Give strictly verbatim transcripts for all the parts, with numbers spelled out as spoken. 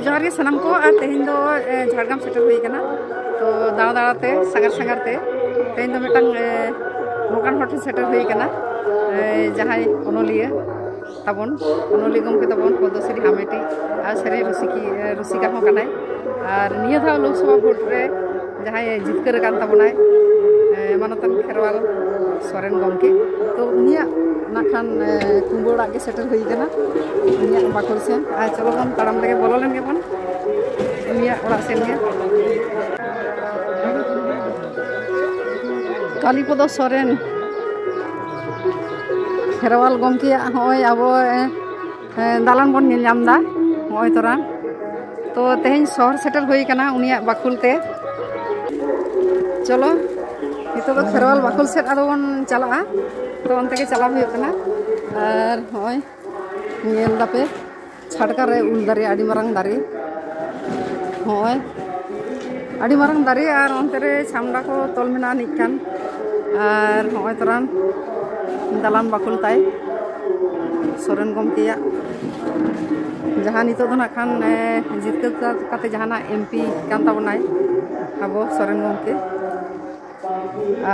ᱡᱚᱦᱟᱨ ᱜᱮ ᱥᱟᱱᱟᱢ ᱠᱚ᱾ ᱟᱨ ᱛᱮᱦᱮᱧ ᱫᱚ, ᱮ, ᱡᱷᱟᱲᱜᱨᱟᱢ ᱥᱮᱴᱮᱨ ᱦᱩᱭ ᱟᱠᱟᱱᱟ᱾ ᱛᱚ ᱫᱟᱬᱟ ᱫᱟᱬᱟ ᱛᱮ, ᱥᱟᱸᱜᱷᱟᱨ ᱥᱟᱸᱜᱷᱟᱨ ᱛᱮ ᱛᱮᱦᱮᱧ ᱫᱚ ᱢᱤᱫᱴᱟᱝ, ᱮ, ᱱᱚᱝᱠᱟᱱ ᱦᱚᱲ ᱴᱷᱮᱱ ᱥᱮᱴᱮᱨ ᱦᱩᱭ ᱟᱠᱟᱱᱟ, ᱮ, ᱡᱟᱦᱟᱸᱭ ᱚᱱᱚᱞᱤᱭᱟᱹ ᱛᱟᱵᱚᱱ, ᱚᱱᱚᱞᱤᱭᱟᱹ ᱜᱚᱢᱠᱮ ᱛᱟᱵᱚᱱ ᱯᱚᱫᱽᱢᱚᱥᱨᱤ ᱦᱟᱢᱮᱴᱤᱡ ᱟᱨ ᱥᱮᱨᱮᱧ ᱨᱩᱥᱤᱠᱤ-, ᱮ, ᱨᱩᱥᱤᱠᱟ ᱦᱚᱸ ᱠᱟᱱᱟᱭ᱾ ᱟᱨ ᱱᱤᱭᱟᱹ ᱫᱷᱟᱣ ᱞᱳᱠᱥᱚᱵᱷᱟ ᱵᱷᱳᱴ ᱨᱮ ᱡᱟᱦᱟᱸᱭ ᱡᱤᱛᱠᱟᱹᱨ ᱟᱠᱟᱱ ᱛᱟᱵᱚᱱᱟᱭ, ᱮ, ᱢᱟᱱᱚᱛᱟᱱ ᱠᱷᱮᱨᱣᱟᱞ ᱥᱚᱨᱮᱱ ᱜᱚᱢᱠᱮ᱾ ᱛᱚ ᱩᱱᱤᱭᱟᱜ ᱱᱟᱜ ᱠᱷᱟᱱ, ᱮ, ᱠᱩᱢᱵᱟᱹ ᱚᱲᱟᱜ ᱜᱮ ᱥᱮᱴᱮᱨ ᱦᱩᱭ ᱟᱠᱟᱱᱟ, ᱩᱱᱤᱭᱟᱜ ᱵᱟᱠᱷᱳᱞ ᱥᱮᱱ᱾ ᱟᱨ ᱪᱚᱞᱚ ᱵᱚᱱ ᱛᱟᱲᱟᱢ ᱞᱮᱜᱮ, ᱵᱚᱞᱚ ᱞᱮᱱ ᱜᱮᱵᱚᱱ ᱩᱱᱤᱭᱟᱜ ᱚᱲᱟᱜ ᱥᱮᱱ ᱜᱮ᱾ ᱠᱟᱞᱤᱯᱚᱫᱚ ᱥᱚᱨᱮᱱ ᱠᱷᱮᱨᱣᱟᱞ ᱜᱚᱢᱠᱮᱭᱟᱜ ᱦᱚᱸᱜᱼᱚᱭ ᱟᱵᱚ, ᱮ, ᱦᱮᱸ, ᱫᱟᱞᱟᱱ ᱵᱚᱱ ᱧᱮᱞ ᱧᱟᱢ ᱮᱫᱟ ᱱᱚᱜᱼᱚᱭ ᱛᱚᱨᱟ᱾ ᱛᱚ ᱛᱮᱦᱮᱧ ᱥᱚᱦᱚᱨ ᱥᱮᱴᱮᱨ ᱦᱩᱭ ᱟᱠᱟᱱᱟ ᱩᱱᱤᱭᱟᱜ ᱵᱟᱠᱷᱩᱞ ᱛᱮ᱾ ᱪᱚᱞᱚ, ᱱᱤᱛᱚᱜ ᱫᱚ ᱠᱷᱮᱨᱣᱟᱞ ᱵᱟᱠᱷᱩᱞ ᱥᱮᱫ ᱟᱫᱚ ᱵᱚᱱ ᱪᱟᱞᱟᱜᱼᱟ᱾ ᱛᱚ ᱚᱱᱛᱮ ᱜᱮ ᱪᱟᱞᱟᱣ ᱦᱩᱭᱩᱜ ᱠᱟᱱᱟ᱾ ᱟᱨ ᱱᱚᱜᱼᱚᱭ ᱧᱮᱞ ᱫᱟᱯᱮ ᱪᱷᱟᱴᱠᱟ ᱨᱮ ᱩᱞ ᱫᱟᱨᱮ, ᱟᱹᱰᱤ ᱢᱟᱨᱟᱝ ᱫᱟᱨᱮ᱾ ᱱᱚᱜᱼᱚᱭ ᱟᱹᱰᱤ ᱢᱟᱨᱟᱝ ᱫᱟᱨᱮ, ᱟᱨ ᱚᱱᱛᱮ ᱨᱮ ᱪᱷᱟᱢᱰᱟ ᱠᱚ ᱛᱚᱞ ᱢᱮᱱᱟᱜᱼᱟ ᱱᱤᱡ ᱠᱷᱟᱱ᱾ ᱟᱨ ᱱᱚᱜᱼᱚᱭ ᱛᱚᱨᱟᱱ ᱫᱟᱞᱟᱱ ᱵᱟᱠᱷᱩᱞ ᱛᱟᱭ ᱥᱚᱨᱮᱱ ᱜᱚᱢᱠᱮᱭᱟᱜ, ᱡᱟᱦᱟᱸ ᱱᱤᱛᱚᱜ ᱫᱚ ᱱᱟᱜ ᱠᱷᱟᱱ, ᱮ, ᱡᱤᱛᱠᱟᱹᱨ ᱠᱟᱛᱮ ᱡᱟᱦᱟᱱᱟᱜ ᱮᱢ ᱯᱤ ᱠᱟᱱ ᱛᱟᱵᱚᱱᱟᱭ ᱟᱵᱚ ᱥᱚᱨᱮᱱ ᱜᱚᱢᱠᱮ᱾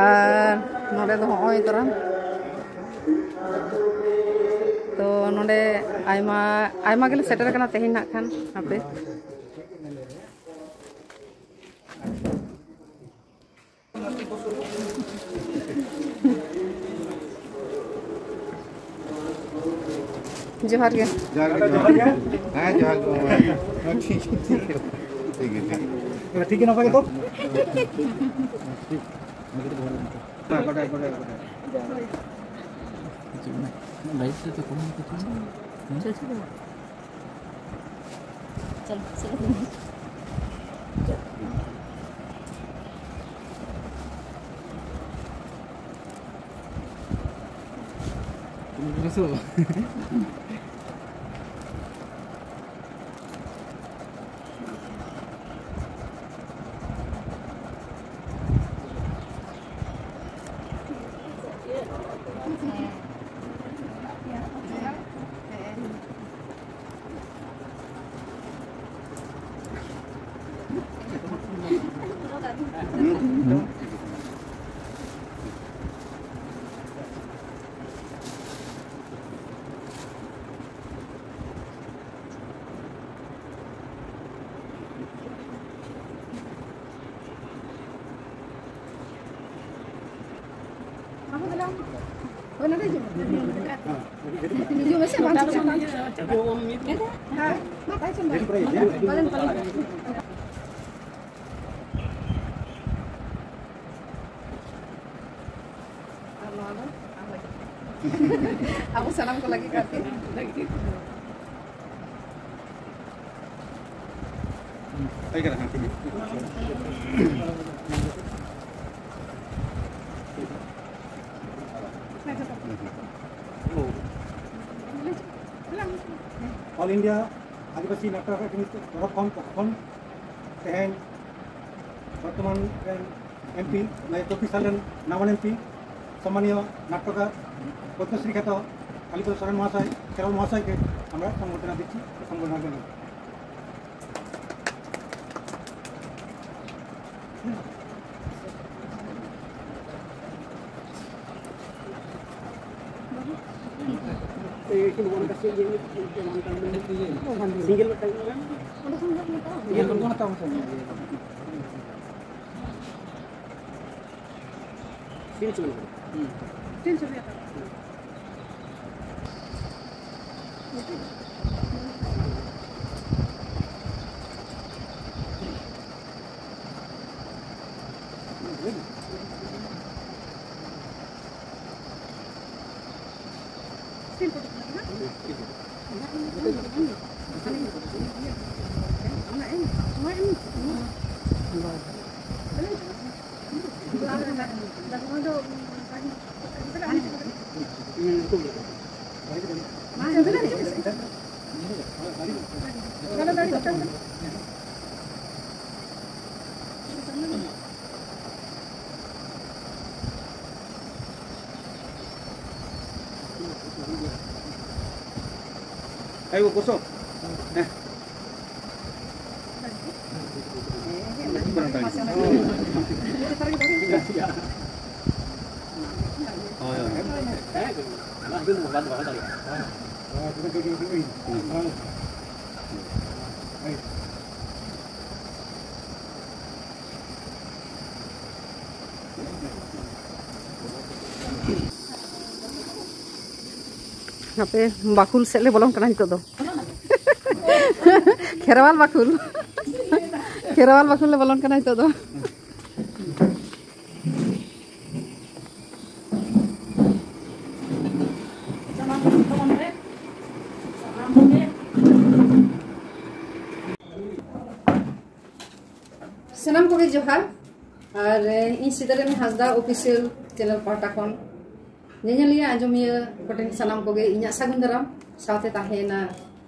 ᱟᱨ ᱱᱚᱰᱮ ᱫᱚ ᱦᱚᱸᱜᱼᱚᱭ ᱛᱚᱨᱟᱱ, ᱛᱚ ᱱᱚᱰᱮ ᱟᱭᱢᱟ, ᱟᱭᱢᱟ ᱜᱮᱞᱮ ᱥᱮᱴᱮᱨ ᱟᱠᱟᱱᱟ ᱛᱮᱦᱮᱧ ᱱᱟᱜ ᱠᱷᱟᱱ᱾ ᱦᱟᱯᱮ, ᱡᱚᱦᱟᱨ ᱜᱮ᱾ ᱡᱚᱦᱟᱨ ᱜᱮ, ᱡᱚᱦᱟᱨ ᱜᱮ᱾ ᱦᱮᱸ, ᱡᱚᱦᱟᱨ ᱜᱮ᱾ ᱦᱮᱸ, ᱴᱷᱤᱠ ᱜᱮᱭᱟ, ᱴᱷᱤᱠ ᱜᱮᱭᱟ᱾ ᱴᱷᱤᱠ ᱜᱮᱭᱟ, ᱴᱷᱤᱠ ᱜᱮᱭᱟ᱾ ᱴᱷᱤᱠ ᱜᱮᱭᱟ, ᱱᱟᱯᱟᱭ ᱜᱮᱛᱚ? ᱦᱮᱸ, ᱜᱚᱰᱟ, ᱜᱚᱰᱟ, ᱜᱚᱰᱟ᱾ ᱞᱟᱭᱤᱴ ᱨᱮ ᱛᱚ ᱠᱚᱢ ᱠᱟᱛᱮ᱾ ᱦᱮᱸ? ᱪᱚᱞᱚ, ᱪᱚᱞᱚ᱾ ᱦᱤᱡᱩᱜ ᱢᱮᱥᱮ, ᱵᱟᱝ ᱪᱤᱠᱟᱹᱜᱼᱟ, ᱵᱟᱝ ᱪᱤᱠᱟᱹᱜᱼᱟ᱾ ᱦᱮᱸ, ᱢᱟ ᱛᱟᱭ ᱪᱚᱸᱫᱟ᱾ ᱯᱟᱞᱮᱱ, ᱯᱟᱞᱮᱱ᱾ ᱟᱨ ᱱᱚᱣᱟ ᱫᱚ ᱟᱢ ᱞᱟᱹᱜᱤᱫ᱾ ᱟᱵᱚ ᱥᱟᱱᱟᱢ ᱠᱚ ᱞᱟᱹᱜᱤᱫ ᱟᱨᱠᱤ᱾ ᱦᱩᱭ ᱠᱟᱱᱟ, ᱦᱮᱸ, ᱴᱷᱤᱠ ᱜᱮᱭᱟ᱾ All India ᱟᱹᱫᱤᱵᱟᱹᱥᱤ ᱱᱟᱴᱚᱠ ᱮᱠᱟᱰᱮᱢᱤ ᱛᱚᱨᱚᱯ ᱠᱷᱚᱱ, ᱛᱚᱨᱚᱯ ᱠᱷᱚᱱ ᱛᱮᱦᱮᱧ ᱵᱚᱨᱛᱚᱢᱟᱱ ᱨᱮᱱ ᱮᱢᱯᱤ, ᱱᱚᱭ ᱪᱚᱵᱵᱤᱥ ᱥᱟᱞ ᱨᱮᱱ ᱱᱟᱣᱟᱱ ᱮᱢᱯᱤ, ᱥᱚᱢᱢᱟᱱᱤᱭᱚ ᱱᱟᱴᱴᱚᱠᱟᱨ ᱯᱚᱫᱽᱢᱚᱥᱨᱤ ᱠᱷᱮᱛᱚ ᱠᱟᱞᱤᱯᱚᱫᱚ ᱥᱚᱨᱮᱱ ᱢᱚᱦᱟᱥᱚᱭ, ᱠᱷᱮᱨᱣᱟᱞ ᱢᱚᱦᱟᱥᱚᱭ ᱜᱮ ᱟᱢᱨᱟ ᱥᱚᱝᱵᱚᱨᱫᱷᱚᱱᱟ ᱫᱤᱪᱪᱷᱤ, ᱥᱚᱝᱵᱚᱨᱫᱷᱚᱱᱟ ᱡᱟᱱᱟই। ᱥᱤᱝᱜᱮᱞ ᱢᱤᱫᱴᱟᱝ ᱤᱭᱟᱹ ᱠᱚ ᱦᱟᱛᱟᱣᱟ᱾ ᱛᱤᱱ ᱥᱚᱢᱚᱭ ᱠᱟᱱᱟ? ᱦᱩᱸ᱾ ᱛᱤᱱ ᱥᱚᱢᱚᱭ ᱠᱟᱱᱟ? Ayo, kosong. Eh. ᱦᱟᱯᱮ, ᱵᱟᱠᱷᱩᱞ ᱥᱮᱫ ᱞᱮ ᱵᱚᱞᱚᱱ ᱠᱟᱱᱟ ᱱᱤᱛᱚᱜ ᱫᱚ᱾ ᱠᱷᱮᱨᱣᱟᱞ ᱵᱟᱠᱷᱩᱞ᱾ ᱠᱷᱮᱨᱣᱟᱞ ᱵᱟᱠᱷᱩᱞ ᱞᱮ ᱵᱚᱞᱚᱱ ᱠᱟᱱᱟ ᱱᱤᱛᱚᱜ ᱫᱚ᱾ ᱥᱟᱱᱟᱢ ᱠᱚᱜᱮ ᱡᱚᱦᱟᱨ᱾ ᱟᱨ ᱤᱧ ᱥᱤᱫᱟᱹᱨᱟᱱᱤ ᱦᱟᱸᱥᱫᱟ ᱚᱯᱷᱤᱥᱤᱭᱟᱞ ᱪᱮᱱᱮᱞ ᱯᱟᱦᱴᱟ ᱠᱷᱚᱱ ᱧᱮᱧᱮᱞᱤᱭᱟᱹ ᱟᱸᱡᱚᱢᱤᱭᱟᱹ ᱠᱚᱴᱷᱮᱱ ᱥᱟᱱᱟᱢ ᱠᱚᱜᱮ ᱤᱧᱟᱹᱜ ᱥᱟᱹᱜᱩᱱ ᱫᱟᱨᱟᱢ, ᱥᱟᱶᱛᱮ ᱛᱟᱦᱮᱸᱭᱮᱱᱟ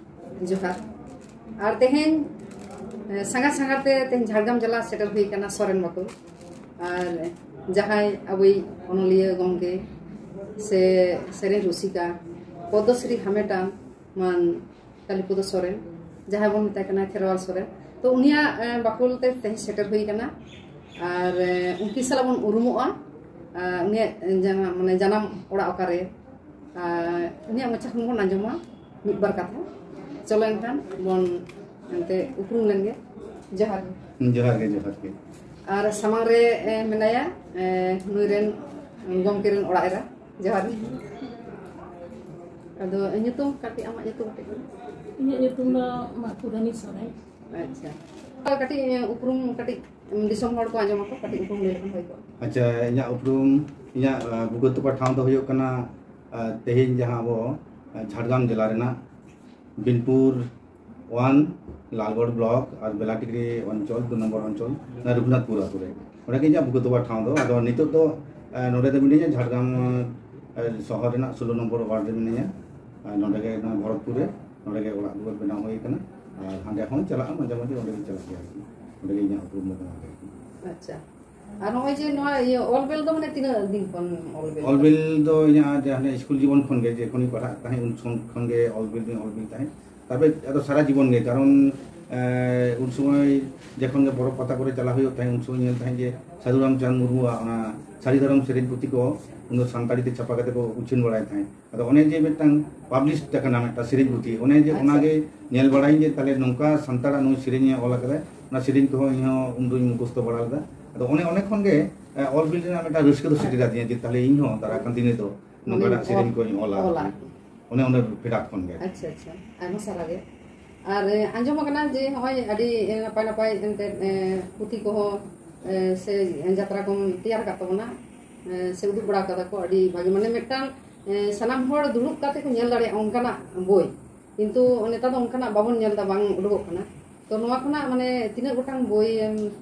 ᱡᱚᱦᱟᱨ᱾ ᱟᱨ ᱛᱮᱦᱮᱧ, ᱮ, ᱥᱟᱸᱜᱷᱟᱨ ᱥᱟᱸᱜᱷᱟᱨ ᱛᱮ ᱛᱮᱦᱮᱧ ᱡᱷᱟᱲᱜᱨᱟᱢ ᱡᱮᱞᱟ ᱥᱮᱴᱮᱨ ᱦᱩᱭ ᱟᱠᱟᱱᱟ ᱥᱚᱨᱮᱱ ᱵᱟᱠᱷᱳᱞ᱾ ᱟᱨ ᱡᱟᱦᱟᱸᱭ ᱟᱵᱚᱭᱤᱡ ᱚᱱᱚᱞᱤᱭᱟᱹ ᱜᱚᱢᱠᱮ ᱥᱮ ᱥᱮᱨᱮᱧ ᱨᱩᱥᱤᱠᱟ ᱯᱚᱫᱽᱢᱚᱥᱨᱤ ᱦᱟᱢᱮᱴᱟᱱ ᱢᱟᱱ ᱠᱟᱞᱤᱯᱚᱫᱚ ᱥᱚᱨᱮᱱ, ᱡᱟᱦᱟᱸᱭ ᱵᱚᱱ ᱢᱮᱛᱟᱭ ᱠᱟᱱᱟ ᱠᱷᱮᱨᱣᱟᱞ ᱥᱚᱨᱮᱱ᱾ ᱛᱚ, ᱩᱱᱤᱭᱟᱜ, ᱮ, ᱵᱟᱠᱷᱳᱞ ᱛᱮ ᱛᱮᱦᱮᱧ ᱥᱮᱴᱮᱨ ᱦᱩᱭ ᱟᱠᱟᱱᱟ᱾ ᱟᱨ, ᱮ, ᱩᱱᱠᱤᱱ ᱥᱟᱞᱟᱜ ᱵᱚᱱ ᱩᱨᱩᱢᱚᱜᱼᱟ᱾ ᱟᱨ ᱩᱱᱤᱭᱟᱜ, ᱮ, ᱡᱟᱱᱟᱢ, ᱢᱟᱱᱮ, ᱡᱟᱱᱟᱢ ᱚᱲᱟᱜ ᱚᱠᱟᱨᱮ, ᱟᱨ ᱩᱱᱤᱭᱟᱜ ᱢᱚᱪᱟ ᱠᱷᱚᱱ ᱵᱚᱱ ᱟᱸᱡᱚᱢᱟ ᱢᱤᱫ ᱵᱟᱨ ᱠᱟᱛᱷᱟ᱾ ᱪᱚᱞᱚ ᱮᱱᱠᱷᱟᱱ ᱵᱚᱱ ᱮᱱᱛᱮ ᱩᱯᱨᱩᱢ ᱞᱮᱱ ᱜᱮ᱾ ᱡᱚᱦᱟᱨ ᱜᱮ᱾ ᱡᱚᱦᱟᱨ ᱜᱮ, ᱡᱚᱦᱟᱨ ᱜᱮ᱾ ᱟᱨ ᱥᱟᱢᱟᱝ ᱨᱮ, ᱮ, ᱢᱮᱱᱟᱭᱟ, ᱮ, ᱱᱩᱭ ᱨᱮᱱ ᱜᱚᱢᱠᱮ ᱨᱮᱱ ᱚᱲᱟᱜ ᱮᱨᱟ᱾ ᱡᱚᱦᱟᱨ ᱜᱮ᱾ ᱟᱫᱚ ᱧᱩᱛᱩᱢ ᱠᱟᱹᱴᱤᱡ, ᱟᱢᱟᱜ ᱧᱩᱛᱩᱢ ᱠᱟᱹᱴᱤᱡ? ᱤᱧᱟᱹᱜ ᱧᱩᱛᱩᱢ ᱫᱚ ᱢᱟᱛᱩᱨᱟᱱᱤ ᱥᱚᱨᱮᱱ᱾ ᱟᱪᱪᱷᱟ᱾ ᱟᱨ ᱠᱟᱹᱴᱤᱡ, ᱮ, ᱩᱯᱨᱩᱢ ᱠᱟᱹᱴᱤᱡ, ᱩᱢ, ᱫᱤᱥᱚᱢ ᱦᱚᱲ ᱠᱚ ᱟᱸᱡᱚᱢ ᱟᱠᱚ, ᱠᱟᱹᱴᱤᱡ ᱩᱯᱨᱩᱢ ᱞᱟᱹᱭ ᱞᱮᱠᱷᱟᱱ ᱦᱩᱭ ᱠᱚᱜᱼᱟ᱾ ᱟᱪᱪᱷᱟ, ᱤᱧᱟᱹᱜ ᱩᱯᱨᱩᱢ, ᱤᱧᱟᱹᱜ, ᱟ, ᱵᱩᱠᱟᱹ ᱛᱚᱯᱟ ᱴᱷᱟᱶ ᱫᱚ ᱦᱩᱭᱩᱜ ᱠᱟᱱᱟ, ᱟ, ᱛᱮᱦᱮᱧ ᱡᱟᱦᱟᱸ ᱟᱵᱚ, ᱟ, ᱡᱷᱟᱲᱜᱨᱟᱢ ᱡᱮᱞᱟ ᱨᱮᱱᱟᱜ ᱵᱤᱱᱯᱩᱨ ᱳᱣᱟᱱ, ᱞᱟᱞᱜᱚᱲ ᱵᱞᱚᱠ ᱟᱨ ᱵᱮᱞᱟᱴᱤᱠᱨᱤ ᱚᱧᱪᱚᱞ, ᱫᱩ ᱱᱚᱢᱵᱚᱨ ᱚᱧᱪᱚᱞ, ᱚᱱᱟ ᱨᱚᱜᱷᱩᱱᱟᱛᱷᱯᱩᱨ ᱟᱛᱳ ᱨᱮ᱾ ᱚᱸᱰᱮ ᱜᱮ ᱤᱧᱟᱹᱜ ᱵᱩᱠᱟᱹ ᱛᱚᱯᱟ ᱴᱷᱟᱶ ᱫᱚ᱾ ᱟᱫᱚ ᱱᱤᱛᱚᱜ ᱫᱚ, ᱮ, ᱱᱚᱰᱮ ᱫᱚ ᱢᱤᱱᱟᱹᱧᱟ, ᱡᱷᱟᱲᱜᱨᱟᱢ, ᱮ, ᱥᱚᱦᱚᱨ ᱨᱮᱱᱟᱜ ᱥᱳᱞᱳ ᱱᱚᱢᱵᱚᱨ ᱣᱟᱨᱰ ᱨᱮ ᱢᱤᱱᱟᱹᱧᱟ᱾ ᱟᱨ ᱱᱚᱰᱮ ᱜᱮ, ᱱᱚᱣᱟ ᱵᱷᱚᱨᱚᱛᱯᱩᱨ ᱨᱮ, ᱱᱚᱰᱮ ᱜᱮ ᱚᱲᱟᱜ ᱫᱩᱣᱟᱹᱨ ᱵᱮᱱᱟᱣ ᱦᱩᱭ ᱟᱠᱟᱱᱟ᱾ ᱟᱨ ᱦᱟᱸᱰᱮ ᱦᱚᱸ ᱪᱟᱞᱟᱜᱼᱟ, ᱢᱟᱡᱷᱮ ᱢᱟᱡᱷᱮ ᱚᱸᱰᱮ ᱜᱮ ᱪᱟᱞᱟᱜ ᱜᱮᱭᱟ ᱟᱨᱠᱤ᱾ ᱚᱸᱰᱮ ᱜᱮ ᱤᱧᱟᱹᱜ ᱩᱯᱨᱩᱢ ᱫᱚ ᱱᱚᱣᱟ ᱜᱮ ᱟᱨᱠᱤ᱾ ᱟᱪᱪᱷᱟ᱾ ᱟᱨ ᱱᱚᱜᱼᱚᱭ ᱡᱮ ᱱᱚᱣᱟ ᱤᱭᱟᱹ ᱚᱞ ᱵᱮᱞ ᱫᱚ ᱢᱟᱱᱮ ᱛᱤᱱᱟᱹᱜ ᱫᱤᱱ ᱠᱷᱚᱱ ᱚᱞ ᱵᱮᱞ? ᱚᱞ ᱵᱮᱞ ᱫᱚ ᱤᱧᱟᱹᱜ ᱡᱟᱦᱟᱸ ᱥᱠᱩᱞ ᱡᱤᱵᱚᱱ ᱠᱷᱚᱱ ᱜᱮ, ᱡᱚᱠᱷᱚᱱᱤᱧ ᱯᱟᱲᱦᱟᱜ ᱛᱟᱦᱮᱸᱫ, ᱩᱱ ᱥᱚᱢᱚᱭ ᱠᱷᱚᱱ ᱜᱮ ᱚᱞ ᱵᱮᱞ ᱫᱚᱧ ᱚᱞ ᱵᱮᱞ ᱛᱟᱦᱮᱸᱫ᱾ ᱛᱚᱵᱮ ᱟᱫᱚ ᱥᱟᱨᱟ ᱡᱤᱵᱚᱱ ᱜᱮ, ᱠᱟᱨᱚᱱ, ᱮ, ᱩᱱ ᱥᱚᱢᱚᱭ ᱡᱚᱠᱷᱚᱱ ᱜᱮ ᱯᱚᱨᱚᱵᱽ ᱯᱟᱛᱟ ᱠᱚᱨᱮ ᱪᱟᱞᱟᱣ ᱦᱩᱭᱩᱜ ᱛᱟᱦᱮᱸᱫ, ᱩᱱ ᱥᱚᱢᱚᱭ ᱧᱮᱞ ᱛᱟᱦᱮᱸᱫ ᱡᱮ ᱥᱟᱹᱫᱷᱩ ᱨᱟᱢᱪᱟᱸᱫᱽ ᱢᱩᱨᱢᱩᱣᱟᱜ ᱚᱱᱟ ᱥᱟᱹᱨᱤ ᱫᱷᱚᱨᱚᱢ ᱥᱮᱨᱮᱧ ᱯᱩᱛᱷᱤ ᱠᱚ ᱩᱱ ᱫᱚ ᱥᱟᱱᱛᱟᱲᱤ ᱛᱮ ᱪᱷᱟᱯᱟ ᱠᱟᱛᱮ ᱠᱚ ᱩᱪᱷᱟᱹᱱ ᱵᱟᱲᱟᱭ ᱛᱟᱦᱮᱸᱫ᱾ ᱟᱫᱚ ᱚᱱᱮ ᱡᱮ ᱢᱤᱫᱴᱟᱝ ᱯᱟᱵᱽᱞᱤᱥ ᱟᱠᱟᱱᱟ ᱢᱤᱫᱴᱟᱝ ᱥᱮᱨᱮᱧ ᱯᱩᱛᱷᱤ, ᱚᱱᱮ ᱡᱮ ᱟᱪᱪᱷᱟ᱾ ᱚᱱᱟᱜᱮ ᱧᱮᱞ ᱵᱟᱲᱟᱭᱟᱹᱧ ᱡᱮ ᱛᱟᱦᱞᱮ ᱱᱚᱝᱠᱟ ᱥᱟᱱᱛᱟᱲᱟᱜ ᱱᱩᱭ ᱥᱮᱨᱮᱧᱮ ᱚᱞ ᱟᱠᱟᱫᱟᱭ, ᱚᱱᱟ ᱥᱮᱨᱮᱧ ᱠᱚᱦᱚᱸ ᱤᱧᱦᱚᱸ ᱩᱱ ᱫᱚᱧ ᱢᱩᱠᱷᱚᱥᱛᱚ ᱵᱟᱲᱟ ᱞᱮᱫᱟ᱾ ᱟᱫᱚ ᱚᱱᱮ, ᱚᱱᱮ ᱠᱷᱚᱱ ᱜᱮ, ᱮ, ᱚᱞ ᱵᱤᱞ ᱨᱮᱱᱟᱜ ᱢᱤᱫᱴᱟᱝ ᱨᱟᱹᱥᱠᱟᱹ ᱫᱚ ᱥᱮᱴᱮᱨ ᱟᱫᱤᱧᱟ ᱡᱮ ᱛᱟᱦᱞᱮ ᱤᱧᱦᱚᱸ ᱫᱟᱨᱟᱭ ᱠᱟᱱ ᱫᱤᱱ ᱨᱮᱫᱚ ᱱᱚᱝᱠᱟᱱᱟᱜ ᱢᱟᱱᱮ ᱥᱮᱨᱮᱧ ᱠᱚᱧ ᱚᱞᱟ᱾ ᱚᱞᱟ᱾ ᱚᱱᱮ, ᱚᱱᱮ ᱯᱷᱮᱰᱟᱛ ᱠᱷᱚᱱ ᱜᱮ᱾ ᱟᱪᱪᱷᱟ, ᱟᱪᱪᱷᱟ, ᱟᱭᱢᱟ ᱥᱟᱨᱦᱟᱣ ᱜᱮ᱾ ᱟᱨ, ᱮ, ᱟᱸᱡᱚᱢ ᱟᱠᱟᱱᱟ ᱡᱮ ᱱᱚᱜᱼᱚᱭ ᱟᱹᱰᱤ, ᱮ, ᱱᱟᱯᱟᱭ ᱱᱟᱯᱟᱭ ᱮᱱᱛᱮᱫ, ᱮ, ᱯᱩᱛᱷᱤ ᱠᱚᱦᱚᱸ, ᱮ, ᱥᱮ ᱡᱟᱛᱨᱟ ᱠᱚᱢ ᱛᱮᱭᱟᱨ ᱟᱠᱟᱫ ᱛᱟᱵᱚᱱᱟ, ᱮ, ᱥᱮ ᱩᱫᱩᱜ ᱵᱟᱲᱟ ᱠᱟᱫᱟ ᱠᱚ, ᱟᱹᱰᱤ ᱵᱷᱟᱜᱮ, ᱢᱟᱱᱮ ᱢᱤᱫᱴᱟᱝ, ᱮ, ᱥᱟᱱᱟᱢ ᱦᱚᱲ ᱫᱩᱲᱩᱵ ᱠᱟᱛᱮ ᱠᱚ ᱧᱮᱞ ᱫᱟᱲᱮᱭᱟᱜᱼᱟ ᱚᱱᱠᱟᱱᱟᱜ ᱵᱳᱭ, ᱠᱤᱱᱛᱩ ᱱᱮᱛᱟᱨ ᱫᱚ ᱚᱱᱠᱟᱱᱟᱜ ᱵᱟᱵᱚᱱ ᱧᱮᱞ ᱮᱫᱟ, ᱵᱟᱝ ᱩᱰᱩᱠᱚᱜ ᱠᱟᱱᱟ᱾ ᱛᱚ ᱱᱚᱣᱟ ᱠᱷᱚᱱᱟᱜ ᱢᱟᱱᱮ ᱛᱤᱱᱟᱹᱜ ᱜᱚᱴᱟᱝ ᱵᱳᱭ ᱮᱢ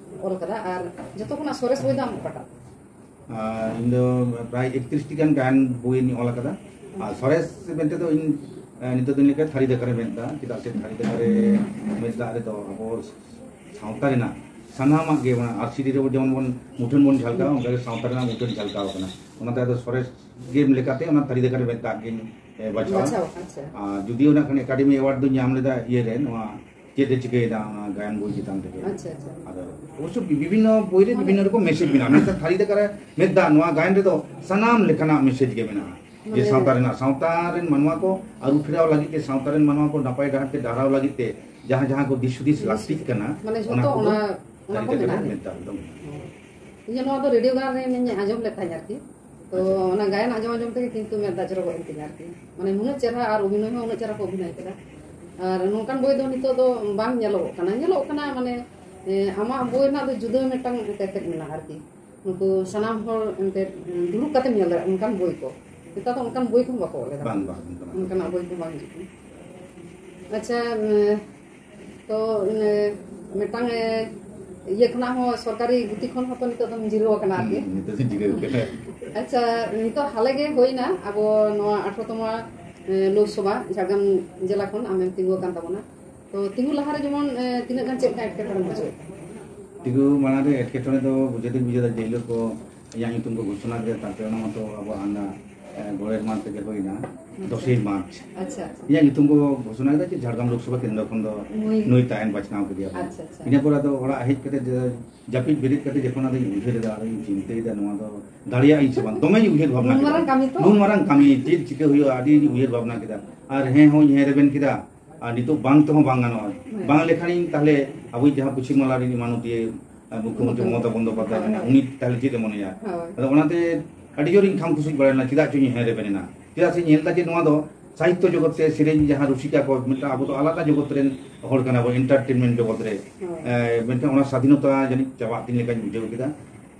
ᱚᱞ ᱠᱟᱫᱟ ᱟᱨ ᱡᱚᱛᱚ ᱠᱷᱚᱱᱟᱜ ᱥᱚᱨᱮᱥ ᱵᱳᱭ ᱫᱚ ᱟᱢ ᱚᱠᱟᱴᱟᱜ? ᱟᱨ ᱤᱧ ᱫᱚ ᱯᱨᱟᱭ ᱮᱠᱛᱨᱤᱥ ᱴᱤ ᱜᱟᱱ ᱜᱟᱭᱟᱱ ᱵᱳᱭ ᱤᱧ ᱚᱞ ᱟᱠᱟᱫᱟ᱾ ᱟᱨ ᱥᱚᱨᱮᱥ ᱢᱮᱱᱛᱮ ᱫᱚ ᱤᱧ, ᱮ, ᱱᱤᱛᱚᱜ ᱫᱚᱧ ᱞᱟᱹᱭ ᱠᱮᱫᱟ ᱛᱷᱟᱹᱨᱤ ᱫᱟᱠᱟ ᱨᱮ ᱢᱮᱫ ᱫᱟᱜ, ᱪᱮᱫᱟᱜ ᱥᱮ ᱛᱷᱟᱹᱨᱤ ᱫᱟᱠᱟ ᱨᱮ ᱢᱮᱫ ᱫᱟᱜ ᱨᱮᱫᱚ ᱟᱵᱚ ᱥᱟᱶᱛᱟ ᱨᱮᱱᱟᱜ ᱥᱟᱱᱟᱢᱟᱜ ᱜᱮ, ᱚᱱᱟ ᱟᱨ ᱥᱤ ᱰᱤ ᱨᱮ ᱡᱮᱢᱚᱱ ᱵᱚᱱ ᱢᱩᱴᱷᱟᱹᱱ ᱵᱚᱱ ᱡᱷᱟᱞᱠᱟᱣᱟ, ᱚᱱᱠᱟᱜᱮ ᱥᱟᱶᱛᱟ ᱨᱮᱱᱟᱜ ᱢᱩᱴᱷᱟᱹᱱ ᱡᱷᱟᱞᱠᱟᱣ ᱟᱠᱟᱱᱟ᱾ ᱚᱱᱟᱛᱮ ᱟᱫᱚ ᱥᱚᱨᱮᱥ ᱜᱮᱢ ᱞᱮᱠᱟᱛᱮ ᱚᱱᱟ ᱛᱷᱟᱹᱨᱤ ᱫᱟᱠᱟ ᱨᱮ ᱢᱮᱫ ᱫᱟᱜ ᱜᱤᱧ, ᱮ, ᱵᱟᱪᱷᱟᱣᱟ᱾ ᱵᱟᱪᱷᱟᱣᱟ, ᱟᱪᱪᱷᱟ᱾ ᱟᱨ ᱡᱩᱫᱤ ᱚᱱᱟ ᱠᱷᱟᱱ ᱮᱠᱟᱰᱮᱢᱤ ᱮᱣᱟᱨᱰ ᱫᱚᱧ ᱧᱟᱢ ᱞᱮᱫᱟ ᱤᱭᱟᱹ ᱨᱮ, ᱱᱚᱣᱟ ᱪᱮᱫ ᱮ ᱪᱤᱠᱟᱹᱭᱮᱫᱟ ᱚᱱᱟ ᱜᱟᱭᱟᱱ ᱵᱳᱭ ᱪᱮᱛᱟᱱ ᱨᱮᱜᱮ᱾ ᱟᱪᱪᱷᱟ, ᱟᱪᱪᱷᱟ᱾ ᱟᱫᱚ ᱚᱵᱚᱥᱥᱚ ᱵᱤ-, ᱵᱤᱵᱷᱤᱱᱱᱚ ᱵᱳᱭ ᱨᱮ ᱢᱟᱱᱮ ᱵᱤᱵᱷᱤᱱᱱᱚ ᱨᱚᱠᱚᱢ ᱢᱮᱥᱮᱡᱽ ᱢᱮᱱᱟᱜᱼᱟ, ᱢᱮᱱᱠᱷᱟᱱ ᱛᱷᱟᱹᱨᱤ ᱫᱟᱠᱟ ᱨᱮ ᱢᱮᱫ ᱫᱟᱜ ᱱᱚᱣᱟ ᱜᱟᱭᱟᱱ ᱨᱮᱫᱚ ᱥᱟᱱᱟᱢ ᱞᱮᱠᱟᱱᱟᱜ ᱢᱮᱥᱮᱡᱽ ᱜᱮ ᱢᱮᱱᱟᱜᱼᱟ᱾ ᱡᱮ ᱢᱟᱱᱮ ᱥᱟᱶᱛᱟ ᱨᱮᱱᱟᱜ, ᱥᱟᱶᱛᱟ ᱨᱮᱱ ᱢᱟᱱᱣᱟ ᱠᱚ ᱟᱹᱨᱩ ᱯᱷᱮᱨᱟᱣ ᱞᱟᱹᱜᱤᱫ ᱛᱮ, ᱥᱟᱶᱛᱟ ᱨᱮᱱ ᱢᱟᱱᱣᱟ ᱠᱚ ᱱᱟᱯᱟᱭ ᱰᱟᱦᱟᱨ ᱛᱮ ᱰᱟᱦᱨᱟᱣ ᱞᱟᱹᱜᱤᱫ ᱛᱮ ᱡᱟᱦᱟᱸ ᱡᱟᱦᱟᱸ ᱠᱚ ᱫᱤᱥ ᱦᱩᱫᱤᱥ ᱫᱤᱥ ᱞᱟᱹᱠᱛᱤᱜ ᱠᱟᱱᱟ, ᱢᱟᱱᱮ ᱚᱱᱟ ᱡᱷᱚᱛᱚ ᱠᱚᱫᱚ ᱚᱱᱟ, ᱚᱱᱟ ᱛᱷᱟᱹᱨᱤ ᱠᱚ ᱫᱟᱠᱟ ᱨᱮ ᱢᱮᱱᱟᱜᱼᱟ᱾ ᱢᱮᱫ ᱫᱟᱜ ᱫᱚ ᱢᱮᱱᱟᱜᱼᱟ᱾ ᱤᱧ ᱱᱚᱣᱟ ᱫᱚ ᱨᱮᱰᱤᱭᱳ ᱜᱟᱱ ᱨᱮ ᱤᱧ ᱟᱸᱡᱚᱢ ᱞᱮᱫ ᱛᱟᱦᱮᱸᱫ ᱟᱨᱠᱤ᱾ ᱛᱚ ᱟᱪᱪᱷᱟ᱾ ᱚᱱᱟ ᱜᱟᱭᱟᱱ ᱟᱸᱡᱚᱢ ᱟᱸᱡᱚᱢ ᱛᱮᱜᱮ ᱠᱤᱱᱛᱩ ᱢᱮᱫ ᱫᱟᱜ ᱡᱚᱨᱚ ᱜᱚᱫ ᱮᱱ ᱛᱤᱧᱟ ᱟᱨᱠᱤ᱾ ᱢᱟᱱᱮ ᱱᱩᱱᱟᱹᱜ ᱪᱮᱦᱨᱟ ᱟᱨ ᱚᱵᱷᱤᱱᱚᱭ ᱦᱚᱸ ᱩᱱᱟᱹᱜ ᱪᱮᱦᱨᱟ ᱠᱚ ᱚᱵᱷᱤᱱᱚᱭ ᱠᱮᱫᱟ᱾ ᱟᱨ ᱱᱚᱝᱠᱟᱱ ᱵᱳᱭ ᱫᱚ ᱱᱤᱛᱚᱜ ᱫᱚ ᱵᱟᱝ ᱧᱮᱞᱚᱜᱚᱜ ᱠᱟᱱᱟ᱾ ᱧᱮᱞᱚᱜ ᱠᱟᱱᱟ ᱢᱟᱱᱮ, ᱮ, ᱟᱢᱟᱜ ᱵᱳᱭ ᱨᱮᱱᱟᱜ ᱫᱚ ᱡᱩᱫᱟᱹ ᱢᱤᱫᱴᱟᱝ ᱛᱮᱛᱮᱫ ᱢᱮᱱᱟᱜᱼᱟ ᱟᱨᱠᱤ᱾ ᱱᱩᱠᱩ ᱥᱟᱱᱟᱢ ᱦᱚᱲ ᱮᱱᱛᱮᱫ ᱫᱩᱲᱩᱵ ᱠᱟᱛᱮᱢ ᱧᱮᱞ ᱫᱟᱲᱮᱭᱟᱜᱼᱟ ᱚᱱᱠᱟᱱ ᱵᱳᱭ ᱠᱚ᱾ ᱱᱮᱛᱟᱨ ᱫᱚ ᱚᱱᱠᱟᱱ ᱵᱳᱭ ᱠᱚᱦᱚᱸ ᱵᱟᱠᱚ ᱚᱞ ᱮᱫᱟ᱾ ᱵᱟᱝ, ᱵᱟᱝ, ᱚᱱᱠᱟᱱᱟᱜ ᱚᱱᱠᱟᱱᱟᱜ ᱵᱳᱭ ᱠᱚ ᱵᱟᱝ ᱦᱤᱡᱩᱜ ᱠᱟᱱᱟ᱾ ᱟᱪᱪᱷᱟ, ᱮ, ᱛᱚ, ᱮ, ᱢᱤᱫᱴᱟᱝ, ᱮ, ᱤᱭᱟᱹ ᱠᱷᱚᱱᱟᱜ ᱦᱚᱸ, ᱥᱚᱨᱠᱟᱨᱤ ᱜᱩᱛᱤ ᱠᱷᱚᱱ ᱦᱚᱸᱛᱚ ᱱᱤᱛᱚᱜ ᱫᱚᱢ ᱡᱤᱨᱟᱹᱣ ᱟᱠᱟᱱᱟ ᱟᱨᱠᱤ᱾ ᱦᱩᱸ, ᱱᱤᱛᱚᱜ ᱫᱚ ᱡᱤᱨᱟᱹᱣ ᱟᱠᱟᱱᱟ᱾ ᱟᱪᱪᱷᱟ, ᱱᱤᱛᱚᱜ ᱦᱟᱞᱮ ᱜᱮ ᱦᱩᱭᱱᱟ ᱟᱵᱚ ᱱᱚᱣᱟ ᱟᱴᱷᱨᱚ ᱛᱚᱢᱟ, ᱮ, ᱞᱳᱠᱥᱚᱵᱷᱟ ᱡᱷᱟᱲᱜᱨᱟᱢ ᱡᱮᱞᱟ ᱠᱷᱚᱱ ᱟᱢᱮᱢ ᱛᱤᱸᱜᱩ ᱟᱠᱟᱱ ᱛᱟᱵᱚᱱᱟ᱾ ᱛᱚ, ᱛᱤᱸᱜᱩ ᱞᱟᱦᱟᱨᱮ ᱡᱮᱢᱚᱱ, ᱮ, ᱛᱤᱱᱟᱹᱜ ᱜᱟᱱ ᱪᱮᱫ ᱞᱮᱠᱟ ᱮᱴᱠᱮᱴᱚᱬᱮᱢ ᱵᱩᱡᱷᱟᱹᱣᱮᱫ ᱛᱟᱦᱮᱸᱫ? ᱛᱤᱸᱜᱩ ᱢᱟᱲᱟᱝ ᱨᱮ ᱮᱴᱠᱮᱴᱚᱬᱮ ᱫᱚ ᱵᱩᱡᱷᱟᱹᱣ ᱫᱚᱧ ᱵᱩᱡᱷᱟᱹᱣ ᱫᱟ, ᱡᱮ ᱦᱤᱞᱳᱜ ᱠᱚ ᱤᱧᱟᱹᱜ ᱧᱩᱛᱩᱢ ᱠᱚ ᱜᱷᱳᱥᱚᱱᱟ ᱠᱮᱫᱟ, ᱛᱟᱨᱯᱚᱨᱮ ᱚᱱᱟ ᱢᱟᱛᱚ ᱟᱵᱚᱣᱟᱜ ᱦᱟᱱᱟ ᱜᱚᱲᱮᱨ ᱢᱟᱱ ᱛᱮᱜᱮ ᱦᱩᱭᱱᱟ, ᱫᱚᱥᱮᱭ ᱢᱟᱨᱪ᱾ ᱟᱪᱪᱷᱟ, ᱟᱪᱪᱷᱟ᱾ ᱤᱧᱟᱹᱜ ᱧᱩᱛᱩᱢ ᱠᱚ ᱜᱷᱳᱥᱚᱱᱟ ᱠᱮᱫᱟ ᱡᱮ ᱡᱷᱟᱲᱜᱨᱟᱢ ᱞᱳᱠᱥᱚᱵᱷᱟ ᱠᱮᱱᱫᱨᱚ ᱠᱷᱚᱱ ᱫᱚ ᱱᱩᱭ᱾ ᱱᱩᱭ ᱛᱟᱦᱮᱱ ᱵᱟᱪᱷᱱᱟᱣ ᱠᱮᱫᱮᱭᱟ ᱵᱚᱱ᱾ ᱟᱪᱪᱷᱟ, ᱟᱪᱪᱷᱟ᱾ ᱤᱱᱟᱹ ᱯᱚᱨᱮ ᱟᱫᱚ ᱚᱲᱟᱜ ᱦᱮᱡ ᱠᱟᱛᱮ ᱡᱮ ᱡᱟᱹᱯᱤᱫ ᱵᱮᱨᱮᱫ ᱠᱟᱛᱮ ᱡᱚᱠᱷᱚᱱ ᱟᱫᱚᱧ ᱩᱭᱦᱟᱹᱨ ᱮᱫᱟ, ᱟᱫᱚᱧ ᱪᱤᱱᱛᱟᱹᱭᱮᱫᱟ ᱱᱚᱣᱟ ᱫᱚ ᱫᱟᱲᱮᱭᱟᱜ ᱤᱧ ᱥᱮ ᱵᱟᱝ, ᱫᱚᱢᱮᱧ ᱩᱭᱦᱟᱹᱨ ᱵᱷᱟᱵᱽᱱᱟ ᱱᱩᱱ ᱠᱮᱫᱟ᱾ ᱢᱟᱨᱟᱝ ᱠᱟᱹᱢᱤ ᱛᱚ? ᱱᱩᱱ ᱢᱟᱨᱟᱝ ᱠᱟᱹᱢᱤ ᱪᱮᱫ ᱪᱤᱠᱟᱹ ᱦᱩᱭᱩᱜᱼᱟ, ᱟᱹᱰᱤᱧ ᱩᱭᱦᱟᱹᱨ ᱵᱷᱟᱵᱽᱱᱟ ᱠᱮᱫᱟ᱾ ᱟᱨ ᱦᱮᱸ ᱦᱚᱸᱧ ᱦᱮᱸ ᱨᱮᱵᱮᱱ ᱠᱮᱫᱟ, ᱟᱨ ᱱᱤᱛᱚᱜ ᱵᱟᱝ ᱛᱮᱦᱚᱸ ᱵᱟᱝ ᱜᱟᱱᱚᱜᱼᱟ᱾ ᱦᱮᱸ᱾ ᱵᱟᱝ ᱞᱮᱠᱷᱟᱱᱤᱧ ᱛᱟᱦᱞᱮ ᱟᱵᱚᱭᱤᱡ ᱡᱟᱦᱟᱸ ᱯᱚᱪᱷᱤᱢ ᱵᱟᱝᱞᱟ ᱨᱤᱱᱤᱡ ᱢᱟᱱᱚᱛᱤᱭᱟᱹ, ᱟᱨ ᱢᱩᱠᱷᱭᱚᱢᱚᱱᱛᱨᱤ ᱢᱚᱢᱚᱛᱟ ᱵᱚᱱᱫᱚᱯᱟᱫᱽᱫᱷᱟᱭ ᱢᱮᱱᱟᱭᱟ, ᱦᱳᱭ᱾ ᱩᱱᱤ ᱛᱟᱦᱞᱮ ᱪᱮᱫ ᱮ ᱢᱚᱱᱮᱭᱟ? ᱦᱳᱭ᱾ ᱟᱫᱚ ᱚᱱᱟᱛᱮ ᱟᱹᱰᱤ ᱡᱳᱨᱤᱧ ᱠᱷᱟᱢ ᱠᱩᱥᱤ ᱵᱟᱲᱟᱭᱮᱱᱟ, ᱪᱮᱫᱟᱜ ᱪᱚᱧ ᱦᱮᱸ ᱨᱮᱵᱮᱱ ᱮᱱᱟ᱾ ᱪᱮᱫᱟᱜ ᱥᱮ ᱧᱮᱞ ᱮᱫᱟ ᱡᱮ ᱱᱚᱣᱟ ᱫᱚ ᱥᱟᱦᱤᱛᱛᱚ ᱡᱚᱜᱚᱛ ᱥᱮ ᱥᱮᱨᱮᱧ ᱡᱟᱦᱟᱸ ᱨᱩᱥᱤᱠᱟ ᱠᱚ, ᱢᱤᱫᱴᱟᱝ ᱟᱵᱚ ᱫᱚ ᱟᱞᱟᱫᱟ ᱡᱚᱜᱚᱛ ᱨᱮᱱ ᱦᱚᱲ ᱠᱟᱱᱟ ᱵᱚᱱ, entertainment ᱡᱚᱜᱚᱛ ᱨᱮ᱾ ᱦᱳᱭ᱾ ᱮ, ᱢᱮᱱᱠᱷᱟᱱ ᱚᱱᱟ ᱥᱟᱫᱷᱤᱱᱚᱛᱟ ᱡᱟᱹᱱᱤᱡ ᱪᱟᱵᱟᱜ ᱛᱤᱧ ᱞᱮᱠᱟᱧ ᱵᱩᱡᱷᱟᱹᱣ ᱠᱮᱫᱟ᱾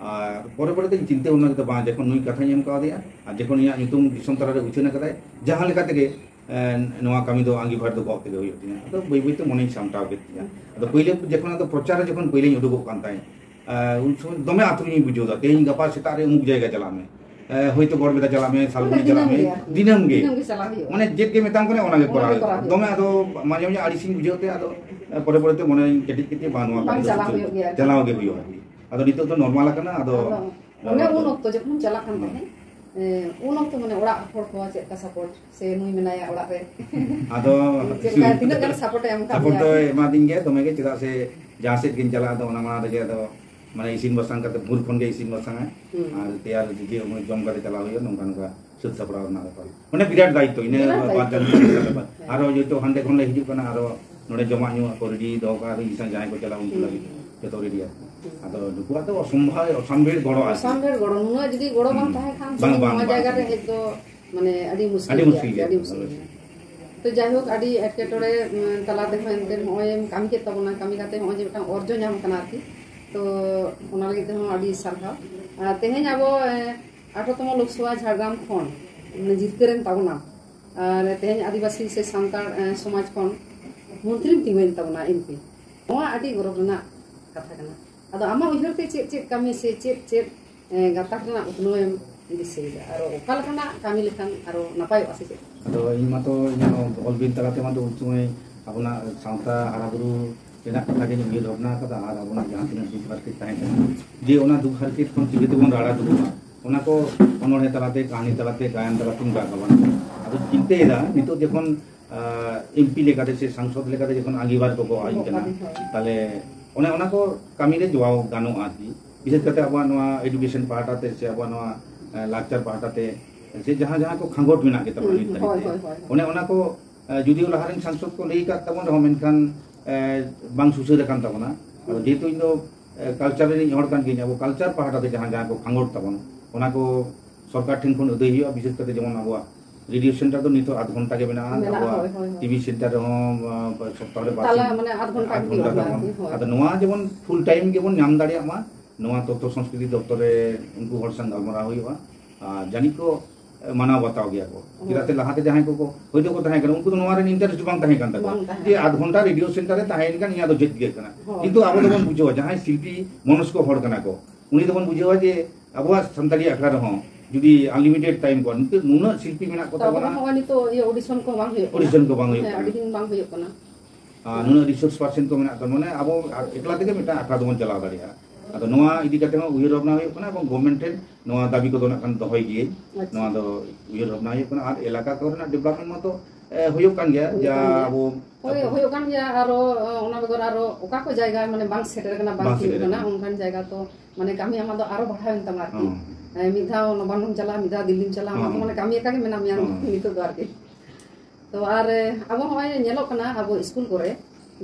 ᱟᱨ ᱯᱚᱨᱮ ᱯᱚᱨᱮ ᱛᱮᱧ ᱪᱤᱱᱛᱟᱹ ᱵᱷᱟᱵᱽᱱᱟ ᱠᱮᱫᱟ, ᱵᱟᱝ, ᱡᱚᱠᱷᱚᱱ ᱱᱩᱭ ᱠᱟᱛᱷᱟᱧ ᱮᱢ ᱠᱟᱣᱫᱮᱭᱟ ᱟᱨ ᱡᱚᱠᱷᱚᱱ ᱤᱧᱟᱹᱜ ᱧᱩᱛᱩᱢ ᱫᱤᱥᱚᱢ ᱛᱟᱞᱟᱨᱮ ᱩᱪᱷᱟᱹᱱ ᱟᱠᱟᱫᱟᱭ, ᱡᱟᱦᱟᱸ ᱞᱮᱠᱟ ᱛᱮᱜᱮ, ᱮ, ᱱᱚᱣᱟ ᱠᱟᱹᱢᱤ ᱫᱚ ᱟᱸᱜᱤᱵᱷᱟᱨ ᱫᱚ ᱜᱚᱜ ᱛᱮᱜᱮ ᱦᱩᱭᱩᱜ ᱛᱤᱧᱟ᱾ ᱟᱫᱚ ᱵᱟᱹᱭ ᱵᱟᱹᱭ ᱛᱮ ᱢᱚᱱᱮᱧ ᱥᱟᱢᱴᱟᱣ ᱠᱮᱫ ᱛᱤᱧᱟ᱾ ᱟᱫᱚ ᱯᱳᱭᱞᱳ ᱡᱚᱠᱷᱚᱱ ᱟᱫᱚ ᱯᱨᱚᱪᱟᱨ ᱨᱮ ᱡᱚᱠᱷᱚᱱ ᱯᱳᱭᱞᱳᱧ ᱩᱰᱩᱠᱚᱜ ᱠᱟᱱ ᱛᱟᱦᱮᱸᱫ, ᱮ, ᱩᱱ ᱥᱚᱢᱚᱭ ᱫᱚᱢᱮ ᱟᱹᱛᱨᱩᱧ ᱵᱩᱡᱷᱟᱹᱣ ᱮᱫᱟ, ᱛᱮᱦᱮᱧ ᱜᱟᱯᱟ ᱥᱮᱛᱟᱜ ᱨᱮ ᱩᱢᱩᱠ ᱡᱟᱭᱜᱟ ᱪᱟᱞᱟᱜ ᱢᱮ, ᱮ, ᱦᱚᱭᱛᱳ ᱜᱚᱲᱵᱮᱛᱟ ᱪᱟᱞᱟᱜ ᱢᱮ, ᱥᱟᱞᱵᱚᱱᱤ ᱪᱟᱞᱟᱜ ᱢᱮ, ᱫᱤᱱᱟᱹᱢ ᱜᱮ᱾ ᱫᱤᱱᱟᱹᱢ ᱜᱮ ᱪᱟᱞᱟᱜ ᱦᱩᱭᱩᱜᱼᱟ᱾ ᱢᱟᱱᱮ ᱪᱮᱫ ᱜᱮ ᱢᱮᱛᱟᱢ ᱠᱟᱱᱟ ᱚᱱᱟ ᱜᱮ ᱚᱱᱟ ᱠᱚᱨᱟᱣ ᱜᱮ ᱦᱩᱭᱩᱜᱼᱟ᱾ ᱠᱚᱨᱟᱣ ᱦᱩᱭᱩᱜᱼᱟ᱾ ᱫᱚᱢᱮ ᱟᱫᱚ ᱢᱟᱡᱷᱮ ᱢᱟᱡᱷᱮ ᱟᱹᱲᱤᱥᱤᱧ ᱵᱩᱡᱷᱟᱹᱣ ᱛᱮ ᱟᱫᱚ, ᱮ, ᱯᱚᱨᱮ ᱯᱚᱨᱮ ᱛᱮ ᱢᱚᱱᱮᱧ ᱠᱮᱴᱮᱡ ᱠᱮᱫ ᱛᱮ ᱵᱟᱝ, ᱱᱚᱣᱟ ᱵᱟᱝ ᱠᱟᱹᱢᱤ ᱫᱚ ᱪᱟᱞᱟᱣ ᱦᱩᱭᱩᱜ ᱜᱮᱭᱟ᱾ ᱪᱟᱞᱟᱣ ᱜᱮ ᱦᱩᱭᱩᱜᱼᱟ ᱟᱨᱠᱤ᱾ ᱟᱫᱚ ᱱᱤᱛᱚᱜ ᱫᱚ ᱱᱚᱨᱢᱟᱞ ᱟᱠᱟᱱᱟ, ᱟᱫᱚ ᱟᱫᱚ ᱚᱱᱮ ᱩᱱ ᱚᱠᱛᱚ ᱡᱚᱠᱷᱚᱱ ᱪᱟᱞᱟᱜ ᱠᱟᱱ ᱦᱩᱸ᱾ ᱛᱟᱦᱮᱸᱫ, ᱮ, ᱩᱱ ᱚᱠᱛᱚ ᱢᱟᱱᱮ ᱚᱲᱟᱜ ᱦᱚᱲ ᱠᱚ ᱪᱮᱫ ᱞᱮᱠᱟ ᱥᱟᱯᱳᱨᱴ ᱥᱮ ᱱᱩᱭ ᱢᱮᱱᱟᱭᱟ ᱚᱲᱟᱜ ᱨᱮ? ᱟᱫᱚ ᱪᱮᱫ ᱞᱮᱠᱟ, ᱛᱤᱱᱟᱹᱜ ᱜᱟᱱ ᱥᱟᱯᱳᱨᱴ ᱮ ᱮᱢ ᱠᱟᱫ ᱥᱟᱯᱳᱨᱴ ᱢᱮᱭᱟ? ᱫᱚᱭ ᱮᱢᱟᱫᱤᱧ ᱜᱮᱭᱟ ᱫᱚᱢᱮ ᱜᱮ, ᱪᱮᱫᱟᱜ ᱥᱮ ᱡᱟᱦᱟᱸ ᱥᱮᱫ ᱜᱤᱧ ᱪᱟᱞᱟᱜᱼᱟ, ᱟᱫᱚ ᱚᱱᱟ ᱢᱟᱲᱟᱝ ᱨᱮᱜᱮ ᱟᱫᱚ ᱢᱟᱱᱮ ᱤᱥᱤᱱ ᱵᱟᱥᱟᱝ ᱠᱟᱛᱮ, ᱵᱷᱳᱨ ᱠᱷᱚᱱ ᱜᱮ ᱤᱥᱤᱱ ᱵᱟᱥᱟᱝ ᱟᱭ᱾ ᱦᱩᱸ᱾ ᱟᱨ ᱛᱮᱭᱟᱨ ᱡᱩᱫᱤ ᱚᱱᱟ ᱡᱚᱢ ᱠᱟᱛᱮ ᱪᱟᱞᱟᱣ ᱦᱩᱭᱩᱜᱼᱟ, ᱱᱚᱝᱠᱟ ᱱᱚᱝᱠᱟ ᱥᱟᱹᱛ ᱥᱟᱯᱲᱟᱣ ᱨᱮᱱᱟᱜ ᱵᱮᱯᱟᱨ᱾ ᱢᱟᱱᱮ ᱵᱤᱨᱟᱴ ᱫᱟᱭᱤᱛᱛᱚ, ᱤᱱᱟᱹ ᱵᱤᱨᱟᱴ ᱵᱟᱨ ᱪᱟᱸᱫᱚ ᱫᱟᱭᱤᱛᱛᱚ᱾ ᱦᱮᱸ᱾ ᱟᱨᱚ ᱡᱚᱛᱚ ᱦᱟᱸᱰᱮ ᱠᱷᱚᱱ ᱞᱮ ᱦᱤᱡᱩᱜ ᱠᱟᱱᱟ, ᱟᱨᱚ ᱱᱚᱰᱮ ᱡᱚᱢᱟᱜ ᱧᱩᱣᱟᱜ ᱠᱚ ᱨᱮᱰᱤ ᱫᱚᱦᱚ ᱠᱟᱜᱼᱟ, ᱟᱨ ᱤᱧ ᱥᱟᱶ ᱡᱟᱦᱟᱸᱭ ᱠᱚ ᱪᱟᱞᱟᱜᱼᱟ, ᱩᱱᱠᱩ ᱦᱩᱸ᱾ ᱞᱟᱹᱜᱤᱫ ᱡᱚᱛᱚ ᱨᱮᱰᱤᱭᱟ᱾ ᱦᱩᱸ᱾ ᱟᱫᱚ ᱱᱩᱠᱩᱣᱟᱜ ᱫᱚ ᱚᱥᱚᱢᱵᱷᱟᱣ, ᱚᱥᱟᱢᱵᱷᱮᱲ ᱜᱚᱲᱚ ᱟᱨᱠᱤ᱾ ᱚᱥᱟᱢᱵᱷᱮᱲ ᱜᱚᱲᱚ, ᱱᱩᱱᱟᱹᱜ ᱡᱩᱫᱤ ᱜᱚᱲᱚ ᱵᱟᱝ ᱦᱩᱸ᱾ ᱛᱟᱦᱮᱸ ᱠᱷᱟᱱ ᱵᱟᱝ, ᱥᱟᱹᱨᱤ ᱵᱟᱝ, ᱱᱚᱣᱟ ᱵᱟᱝ᱾ ᱡᱟᱭᱜᱟ ᱨᱮ ᱦᱮᱡ ᱫᱚ ᱢᱟᱱᱮ ᱟᱹᱰᱤ ᱢᱩᱥᱠᱤᱞ ᱟᱹᱰᱤ ᱜᱮᱭᱟ, ᱢᱩᱥᱠᱤᱞ ᱟᱹᱰᱤ ᱜᱮᱭᱟ᱾ ᱢᱩᱥᱠᱤᱞ ᱜᱮᱭᱟ᱾ ᱛᱚ ᱡᱟᱭᱦᱳᱠ, ᱟᱹᱰᱤ ᱮᱴᱠᱮᱴᱚᱬᱮ, ᱩᱸ, ᱛᱟᱞᱟ ᱛᱮᱦᱚᱸ ᱮᱱᱛᱮ ᱱᱚᱜᱼᱚᱭ ᱮᱢ ᱠᱟᱹᱢᱤ ᱠᱮᱫ ᱛᱟᱵᱚᱱᱟ, ᱠᱟᱹᱢᱤ ᱠᱟᱛᱮ ᱱᱚᱜᱼᱚᱭ ᱡᱮ ᱢᱤᱫᱴᱟᱝ ᱚᱨᱡᱚ ᱧᱟᱢ ᱠᱟᱱᱟ ᱟᱨᱠᱤ, ᱛᱚ ᱚᱱᱟ ᱞᱟᱹᱜᱤᱫ ᱛᱮᱦᱚᱸ ᱟᱹᱰᱤ ᱥᱟᱨᱦᱟᱣ᱾ ᱟᱨ ᱛᱮᱦᱮᱧ ᱟᱵᱚ, ᱮ, ᱟᱴᱷᱨᱚ ᱛᱚᱢᱚ ᱞᱳᱠᱥᱚᱵᱷᱟ ᱡᱷᱟᱲᱜᱨᱟᱢ ᱠᱷᱚᱱ, ᱢᱟᱱᱮ, ᱡᱤᱛᱠᱟᱹᱨᱮᱱ ᱛᱟᱵᱚᱱᱟ, ᱟᱨ ᱛᱮᱦᱮᱧ ᱟᱹᱫᱤᱵᱟᱹᱥᱤ ᱥᱮ ᱥᱟᱱᱛᱟᱲ, ᱮ, ᱥᱚᱢᱟᱡᱽ ᱠᱷᱚᱱ ᱢᱚᱱᱛᱨᱤᱢ ᱛᱤᱸᱜᱩᱭᱮᱱ ᱛᱟᱵᱚᱱᱟ, ᱮᱢ ᱯᱤ᱾ ᱱᱚᱣᱟ ᱟᱹᱰᱤ ᱜᱚᱨᱚᱵᱽ ᱨᱮᱱᱟᱜ ᱠᱟᱛᱷᱟ ᱠᱟᱱᱟ᱾ ᱟᱫᱚ ᱟᱢᱟᱜ ᱩᱭᱦᱟᱹᱨ ᱛᱮ ᱪᱮᱫ ᱪᱮᱫ ᱠᱟᱹᱢᱤ ᱥᱮ ᱪᱮᱫ ᱪᱮᱫ, ᱮ, ᱜᱟᱛᱟᱠ ᱨᱮᱱᱟᱜ ᱩᱛᱱᱟᱹᱣ ᱮᱢ ᱫᱤᱥᱟᱹᱭᱮᱫᱟ? ᱟᱨ ᱚᱠᱟ ᱞᱮᱠᱟᱱᱟᱜ ᱠᱟᱹᱢᱤ ᱞᱮᱠᱷᱟᱱ ᱟᱨᱚ ᱱᱟᱯᱟᱭᱚᱜᱼᱟ ᱥᱮ ᱪᱮᱫ? ᱟᱫᱚ ᱤᱧ ᱢᱟᱛᱚ ᱤᱧᱟᱹᱜ ᱚᱞ ᱵᱤᱞ ᱛᱟᱞᱟ ᱛᱮᱢᱟ ᱫᱚ ᱩᱱ ᱥᱚᱢᱚᱭ ᱟᱵᱚᱱᱟᱜ ᱥᱟᱶᱛᱟ ᱦᱟᱨᱟ ᱵᱩᱨᱩ ᱨᱮᱱᱟᱜ ᱠᱟᱛᱷᱟ ᱜᱤᱧ ᱩᱭᱦᱟᱹᱨ ᱵᱷᱟᱵᱽᱱᱟ ᱟᱠᱟᱫᱟ, ᱟᱨ ᱟᱵᱚᱱᱟᱜ ᱡᱟᱦᱟᱸ ᱛᱤᱱᱟᱹᱜ ᱫᱩᱠ ᱦᱟᱨᱠᱮᱛ ᱛᱟᱦᱮᱸ ᱠᱟᱱᱟ, ᱡᱮ ᱚᱱᱟ ᱫᱩᱠ ᱦᱟᱨᱠᱮᱛ ᱠᱷᱚᱱ ᱪᱤᱠᱟᱹ ᱛᱮᱵᱚᱱ ᱨᱟᱲᱟ ᱫᱩᱜᱩᱜᱼᱟ, ᱚᱱᱟ ᱠᱚ ᱚᱱᱚᱬᱦᱮ ᱛᱟᱞᱟᱛᱮ, ᱠᱟᱹᱦᱱᱤ ᱛᱟᱞᱟᱛᱮ, ᱜᱟᱭᱟᱱ ᱛᱟᱞᱟᱛᱮᱧ ᱨᱟᱠᱟᱵᱟ᱾ ᱟᱫᱚ ᱪᱤᱱᱛᱟᱹᱭᱮᱫᱟ, ᱱᱤᱛᱚᱜ ᱡᱚᱠᱷᱚᱱ ᱮᱢᱯᱤ ᱞᱮᱠᱟᱛᱮ ᱥᱮ ᱥᱟᱝᱥᱚᱫ ᱞᱮᱠᱟᱛᱮ ᱡᱚᱠᱷᱚᱱ ᱟᱸᱜᱤᱵᱷᱟᱨ ᱠᱚᱠᱚ ᱟᱹᱧ ᱠᱟᱱᱟ, ᱛᱟᱦᱞᱮ ᱚᱱᱮ ᱚᱱᱟ ᱠᱚ ᱠᱟᱹᱢᱤ ᱨᱮ ᱡᱚᱣᱟᱣ ᱜᱟᱱᱚᱜᱼᱟ ᱟᱨᱠᱤ᱾ ᱵᱤᱥᱮᱥ ᱠᱟᱛᱮ ᱟᱵᱚᱣᱟᱜ ᱱᱚᱣᱟ ᱮᱰᱩᱠᱮᱥᱚᱱ ᱯᱟᱦᱴᱟ ᱛᱮ ᱥᱮ ᱟᱵᱚᱣᱟᱜ ᱱᱚᱣᱟ ᱞᱟᱠᱪᱟᱨ ᱯᱟᱦᱴᱟ ᱛᱮ ᱥᱮ ᱡᱟᱦᱟᱸ ᱡᱟᱦᱟᱸ ᱠᱚ ᱠᱷᱟᱸᱜᱚᱴ ᱢᱮᱱᱟᱜ ᱜᱮᱛᱟ ᱵᱚᱱᱟ ᱱᱤᱛ ᱫᱷᱟᱹᱵᱤᱡ ᱛᱮ, ᱚᱱᱮ ᱚᱱᱟ ᱠᱚ ᱡᱩᱫᱤᱭᱳ ᱞᱟᱦᱟ ᱨᱮᱱ ᱥᱟᱝᱥᱚᱫ ᱠᱚ ᱞᱟᱹᱭ ᱟᱠᱟᱫ ᱛᱟᱵᱚᱱ ᱨᱮᱦᱚᱸ, ᱢᱮᱱᱠᱷᱟᱱ ᱵᱟᱝ ᱥᱩᱥᱟᱹᱨ ᱟᱠᱟᱱ ᱛᱟᱵᱚᱱᱟ᱾ ᱟᱫᱚ ᱡᱮᱦᱮᱛᱩ ᱤᱧ ᱫᱚ ᱠᱟᱞᱪᱟᱨ ᱨᱤᱱᱤᱡ ᱦᱚᱲ ᱠᱟᱱ ᱜᱤᱭᱟᱹᱧ, ᱟᱵᱚ ᱠᱟᱞᱪᱟᱨ ᱯᱟᱦᱴᱟ ᱛᱮ ᱡᱟᱦᱟᱸ ᱡᱟᱦᱟᱸ ᱠᱚ ᱠᱷᱟᱸᱜᱚᱴ ᱛᱟᱵᱚᱱ, ᱚᱱᱟ ᱠᱚ ᱥᱚᱨᱠᱟᱨ ᱴᱷᱮᱱ ᱠᱷᱚᱱ ᱟᱹᱫᱟᱹᱭ ᱦᱩᱭᱩᱜᱼᱟ᱾ ᱵᱤᱥᱮᱥ ᱠᱟᱛᱮ ᱡᱮᱢᱚᱱ ᱟᱵᱚᱣᱟᱜ ᱨᱮᱰᱤᱭᱳ ᱥᱮᱱᱴᱟᱨ ᱫᱚ ᱱᱤᱛᱚᱜ ᱟᱫᱷ ᱜᱷᱚᱱᱴᱟ ᱜᱮ ᱢᱮᱱᱟᱜᱼᱟ, ᱢᱮᱱᱟᱜᱼᱟ, ᱟᱵᱚᱣᱟᱜ ᱦᱳᱭ, ᱦᱳᱭ, ᱦᱳᱭ᱾ ᱴᱤᱵᱷᱤ ᱥᱮᱱᱴᱟᱨ ᱨᱮᱦᱚᱸ ᱥᱚᱯᱛᱟᱦᱚ ᱨᱮ ᱵᱟᱨ ᱛᱟᱞᱟ ᱫᱤᱱ, ᱢᱟᱱᱮ ᱟᱫᱷ ᱜᱷᱚᱱᱴᱟ ᱟᱫᱷ ᱜᱮ ᱜᱷᱚᱱᱴᱟ ᱦᱩᱭᱩᱜᱼᱟ ᱛᱟᱵᱚᱱ᱾ ᱟᱨᱠᱤ, ᱦᱳᱭ᱾ ᱟᱫᱚ ᱱᱚᱣᱟ ᱡᱮᱢᱚᱱ ᱯᱷᱩᱞ ᱴᱟᱭᱤᱢ ᱜᱮᱵᱚᱱ ᱧᱟᱢ ᱫᱟᱲᱮᱭᱟᱜ ᱢᱟ, ᱱᱚᱣᱟ ᱛᱚᱛᱛᱷᱚ ᱥᱚᱝᱥᱠᱨᱤᱛᱤ ᱫᱚᱯᱛᱚᱨ ᱨᱮ ᱩᱱᱠᱩ ᱦᱚᱲ ᱥᱟᱶ ᱜᱟᱞᱢᱟᱨᱟᱣ ᱦᱩᱭᱩᱜᱼᱟ᱾ ᱟᱨ ᱡᱟᱹᱱᱤᱡ ᱠᱚ ᱢᱟᱱᱟᱣ ᱵᱟᱛᱟᱣ ᱜᱮᱭᱟ ᱠᱚ᱾ ᱦᱳᱭ᱾ ᱪᱮᱫᱟᱜ ᱥᱮ ᱞᱟᱦᱟᱛᱮ ᱡᱟᱦᱟᱸᱭ ᱠᱚᱠᱚ ᱦᱳᱭᱛᱳ ᱠᱚ ᱛᱟᱦᱮᱸ ᱠᱟᱱᱟ, ᱩᱱᱠᱩ ᱫᱚ ᱱᱚᱣᱟ ᱨᱮᱱ ᱤᱱᱴᱟᱨᱮᱥᱴ ᱵᱟᱝ ᱛᱟᱦᱮᱸ ᱠᱟᱱ ᱛᱟᱠᱚᱣᱟ᱾ ᱵᱟᱝ ᱛᱟᱦᱮᱸ ᱡᱮ ᱠᱟᱱᱟ᱾ ᱟᱫᱷ ᱜᱷᱚᱱᱴᱟ ᱨᱮᱰᱤᱭᱳ ᱥᱮᱱᱴᱟᱨ ᱨᱮ ᱛᱟᱦᱮᱸᱭᱮᱱ ᱠᱷᱟᱱ ᱤᱧᱟᱹᱜ ᱫᱚ ᱪᱮᱫ ᱪᱤᱠᱟᱹᱜ ᱠᱟᱱᱟ? ᱦᱳᱭ᱾ ᱠᱤᱱᱛᱩ ᱟᱵᱚ ᱫᱚᱵᱚᱱ ᱵᱩᱡᱷᱟᱹᱣᱟ, ᱡᱟᱦᱟᱸᱭ ᱥᱤᱞᱯᱤ ᱢᱚᱱᱚᱥᱠᱚ ᱦᱚᱲ ᱠᱟᱱᱟ ᱠᱚ, ᱩᱱᱤ ᱫᱚᱵᱚᱱ ᱵᱩᱡᱷᱟᱹᱣᱟ ᱡᱮ ᱟᱵᱚᱣᱟᱜ ᱥᱟᱱᱛᱟᱲᱤ ᱟᱠᱷᱲᱟ ᱨᱮᱦᱚᱸ ᱡᱩᱫᱤ ᱟᱱᱞᱤᱢᱤᱴᱮᱰ ᱴᱟᱭᱤᱢ ᱠᱚ, ᱱᱤᱛᱚᱜ ᱱᱩᱱᱟᱹᱜ ᱥᱤᱞᱯᱤ ᱢᱮᱱᱟᱜ ᱠᱚ ᱛᱟᱵᱚᱱᱟ᱾ ᱛᱟᱵᱚᱱᱟ, ᱦᱚᱸᱜᱼᱚᱭ ᱱᱤᱛᱚᱜ ᱤᱭᱟᱹ ᱚᱰᱤᱥᱚᱱ ᱠᱚ ᱵᱟᱝ ᱦᱩᱭᱩᱜ ᱠᱟᱱᱟ᱾ ᱚᱰᱤᱥᱚᱱ ᱠᱚ ᱵᱟᱝ ᱦᱩᱭᱩᱜ ᱦᱮᱸ, ᱠᱟᱱᱟ᱾ ᱟᱹᱰᱤ ᱫᱤᱱ ᱵᱟᱝ ᱦᱩᱭᱩᱜ ᱠᱟᱱᱟ᱾ ᱟᱨ ᱱᱩᱱᱟᱹᱜ ᱨᱤᱥᱳᱨᱥ ᱯᱟᱨᱥᱚᱱ ᱠᱚ ᱢᱮᱱᱟᱜ ᱠᱚᱣᱟ, ᱢᱟᱱᱮ ᱟᱵᱚ ᱮᱠᱞᱟ ᱛᱮᱜᱮ ᱢᱤᱫᱴᱟᱝ ᱟᱠᱷᱲᱟ ᱫᱚᱵᱚᱱ ᱪᱟᱞᱟᱣ ᱫᱟᱲᱮᱭᱟᱜᱼᱟ᱾ ᱟᱫᱚ ᱱᱚᱣᱟ ᱤᱫᱤ ᱠᱟᱛᱮ ᱦᱚᱸ ᱩᱭᱦᱟᱹᱨ ᱵᱷᱟᱵᱽᱱᱟ ᱦᱩᱭᱩᱜ ᱠᱟᱱᱟ ᱮᱵᱚᱝ ᱜᱚᱵᱷᱢᱮᱱᱴ ᱴᱷᱮᱱ ᱱᱚᱣᱟ ᱫᱟᱹᱵᱤ ᱠᱚᱫᱚ ᱱᱟᱜ ᱠᱷᱟᱱ ᱫᱚᱦᱚᱭ ᱜᱤᱭᱟᱹᱧ᱾ ᱟᱪᱪᱷᱟ᱾ ᱱᱚᱣᱟ ᱫᱚ ᱩᱭᱦᱟᱹᱨ ᱵᱷᱟᱵᱽᱱᱟ ᱦᱩᱭᱩᱜ ᱠᱟᱱᱟ᱾ ᱟᱨ ᱮᱞᱟᱠᱟ ᱠᱚᱨᱮᱱᱟᱜ ᱰᱮᱵᱷᱞᱚᱯᱢᱮᱱᱴ ᱢᱟᱛᱚ, ᱮ, ᱦᱩᱭᱩᱜ ᱠᱟᱱ ᱜᱮᱭᱟ, ᱦᱩᱭᱩᱜ ᱡᱟ ᱠᱟᱱ ᱜᱮᱭᱟ᱾ ᱟᱵᱚ ᱦᱳᱭ, ᱦᱩᱭᱩᱜ ᱠᱟᱱ ᱜᱮᱭᱟ᱾ ᱟᱨᱚ, ᱚ, ᱚᱱᱟ ᱵᱮᱜᱚᱨ ᱟᱨᱚ ᱚᱠᱟ ᱠᱚ ᱡᱟᱭᱜᱟ ᱢᱟᱱᱮ ᱵᱟᱝ ᱥᱮᱴᱮᱨ ᱟᱠᱟᱱᱟ, ᱵᱟᱝ ᱵᱟᱝ ᱛᱤᱭᱳᱜ ᱥᱮᱴᱮᱨ ᱟᱠᱟᱱᱟ, ᱟᱠᱟᱱᱟ᱾ ᱚᱱᱠᱟᱱ ᱡᱟᱭᱜᱟ ᱛᱚ ᱢᱟᱱᱮ ᱠᱟᱹᱢᱤ ᱟᱢᱟᱜ ᱫᱚ ᱟᱨᱚ ᱵᱟᱲᱦᱟᱣᱮᱱ ᱛᱟᱢᱟ ᱟᱨᱠᱤ᱾ ᱦᱚᱸ᱾ ᱮ, ᱢᱤᱫ ᱫᱷᱟᱣ ᱱᱚᱵᱟᱱᱱᱚᱢ ᱪᱟᱞᱟᱜᱼᱟ, ᱢᱤᱫ ᱫᱷᱟᱣ ᱫᱤᱞᱞᱤᱢ ᱪᱟᱞᱟᱜᱼᱟ, ᱚᱱᱟ ᱫᱚ ᱦᱚᱸ᱾ ᱢᱟᱱᱮ ᱠᱟᱹᱢᱤ ᱟᱠᱟ ᱜᱮ ᱢᱮᱱᱟᱜ ᱢᱮᱭᱟ ᱦᱚᱸ᱾ ᱱᱤᱛᱚᱜ ᱫᱚ ᱟᱨᱠᱤ᱾ ᱛᱚ ᱟᱨ, ᱮ, ᱟᱵᱚ ᱦᱚᱸᱜᱼᱚᱭ ᱧᱮᱞᱚᱜ ᱠᱟᱱᱟ ᱟᱵᱚ ᱥᱠᱩᱞ ᱠᱚᱨᱮ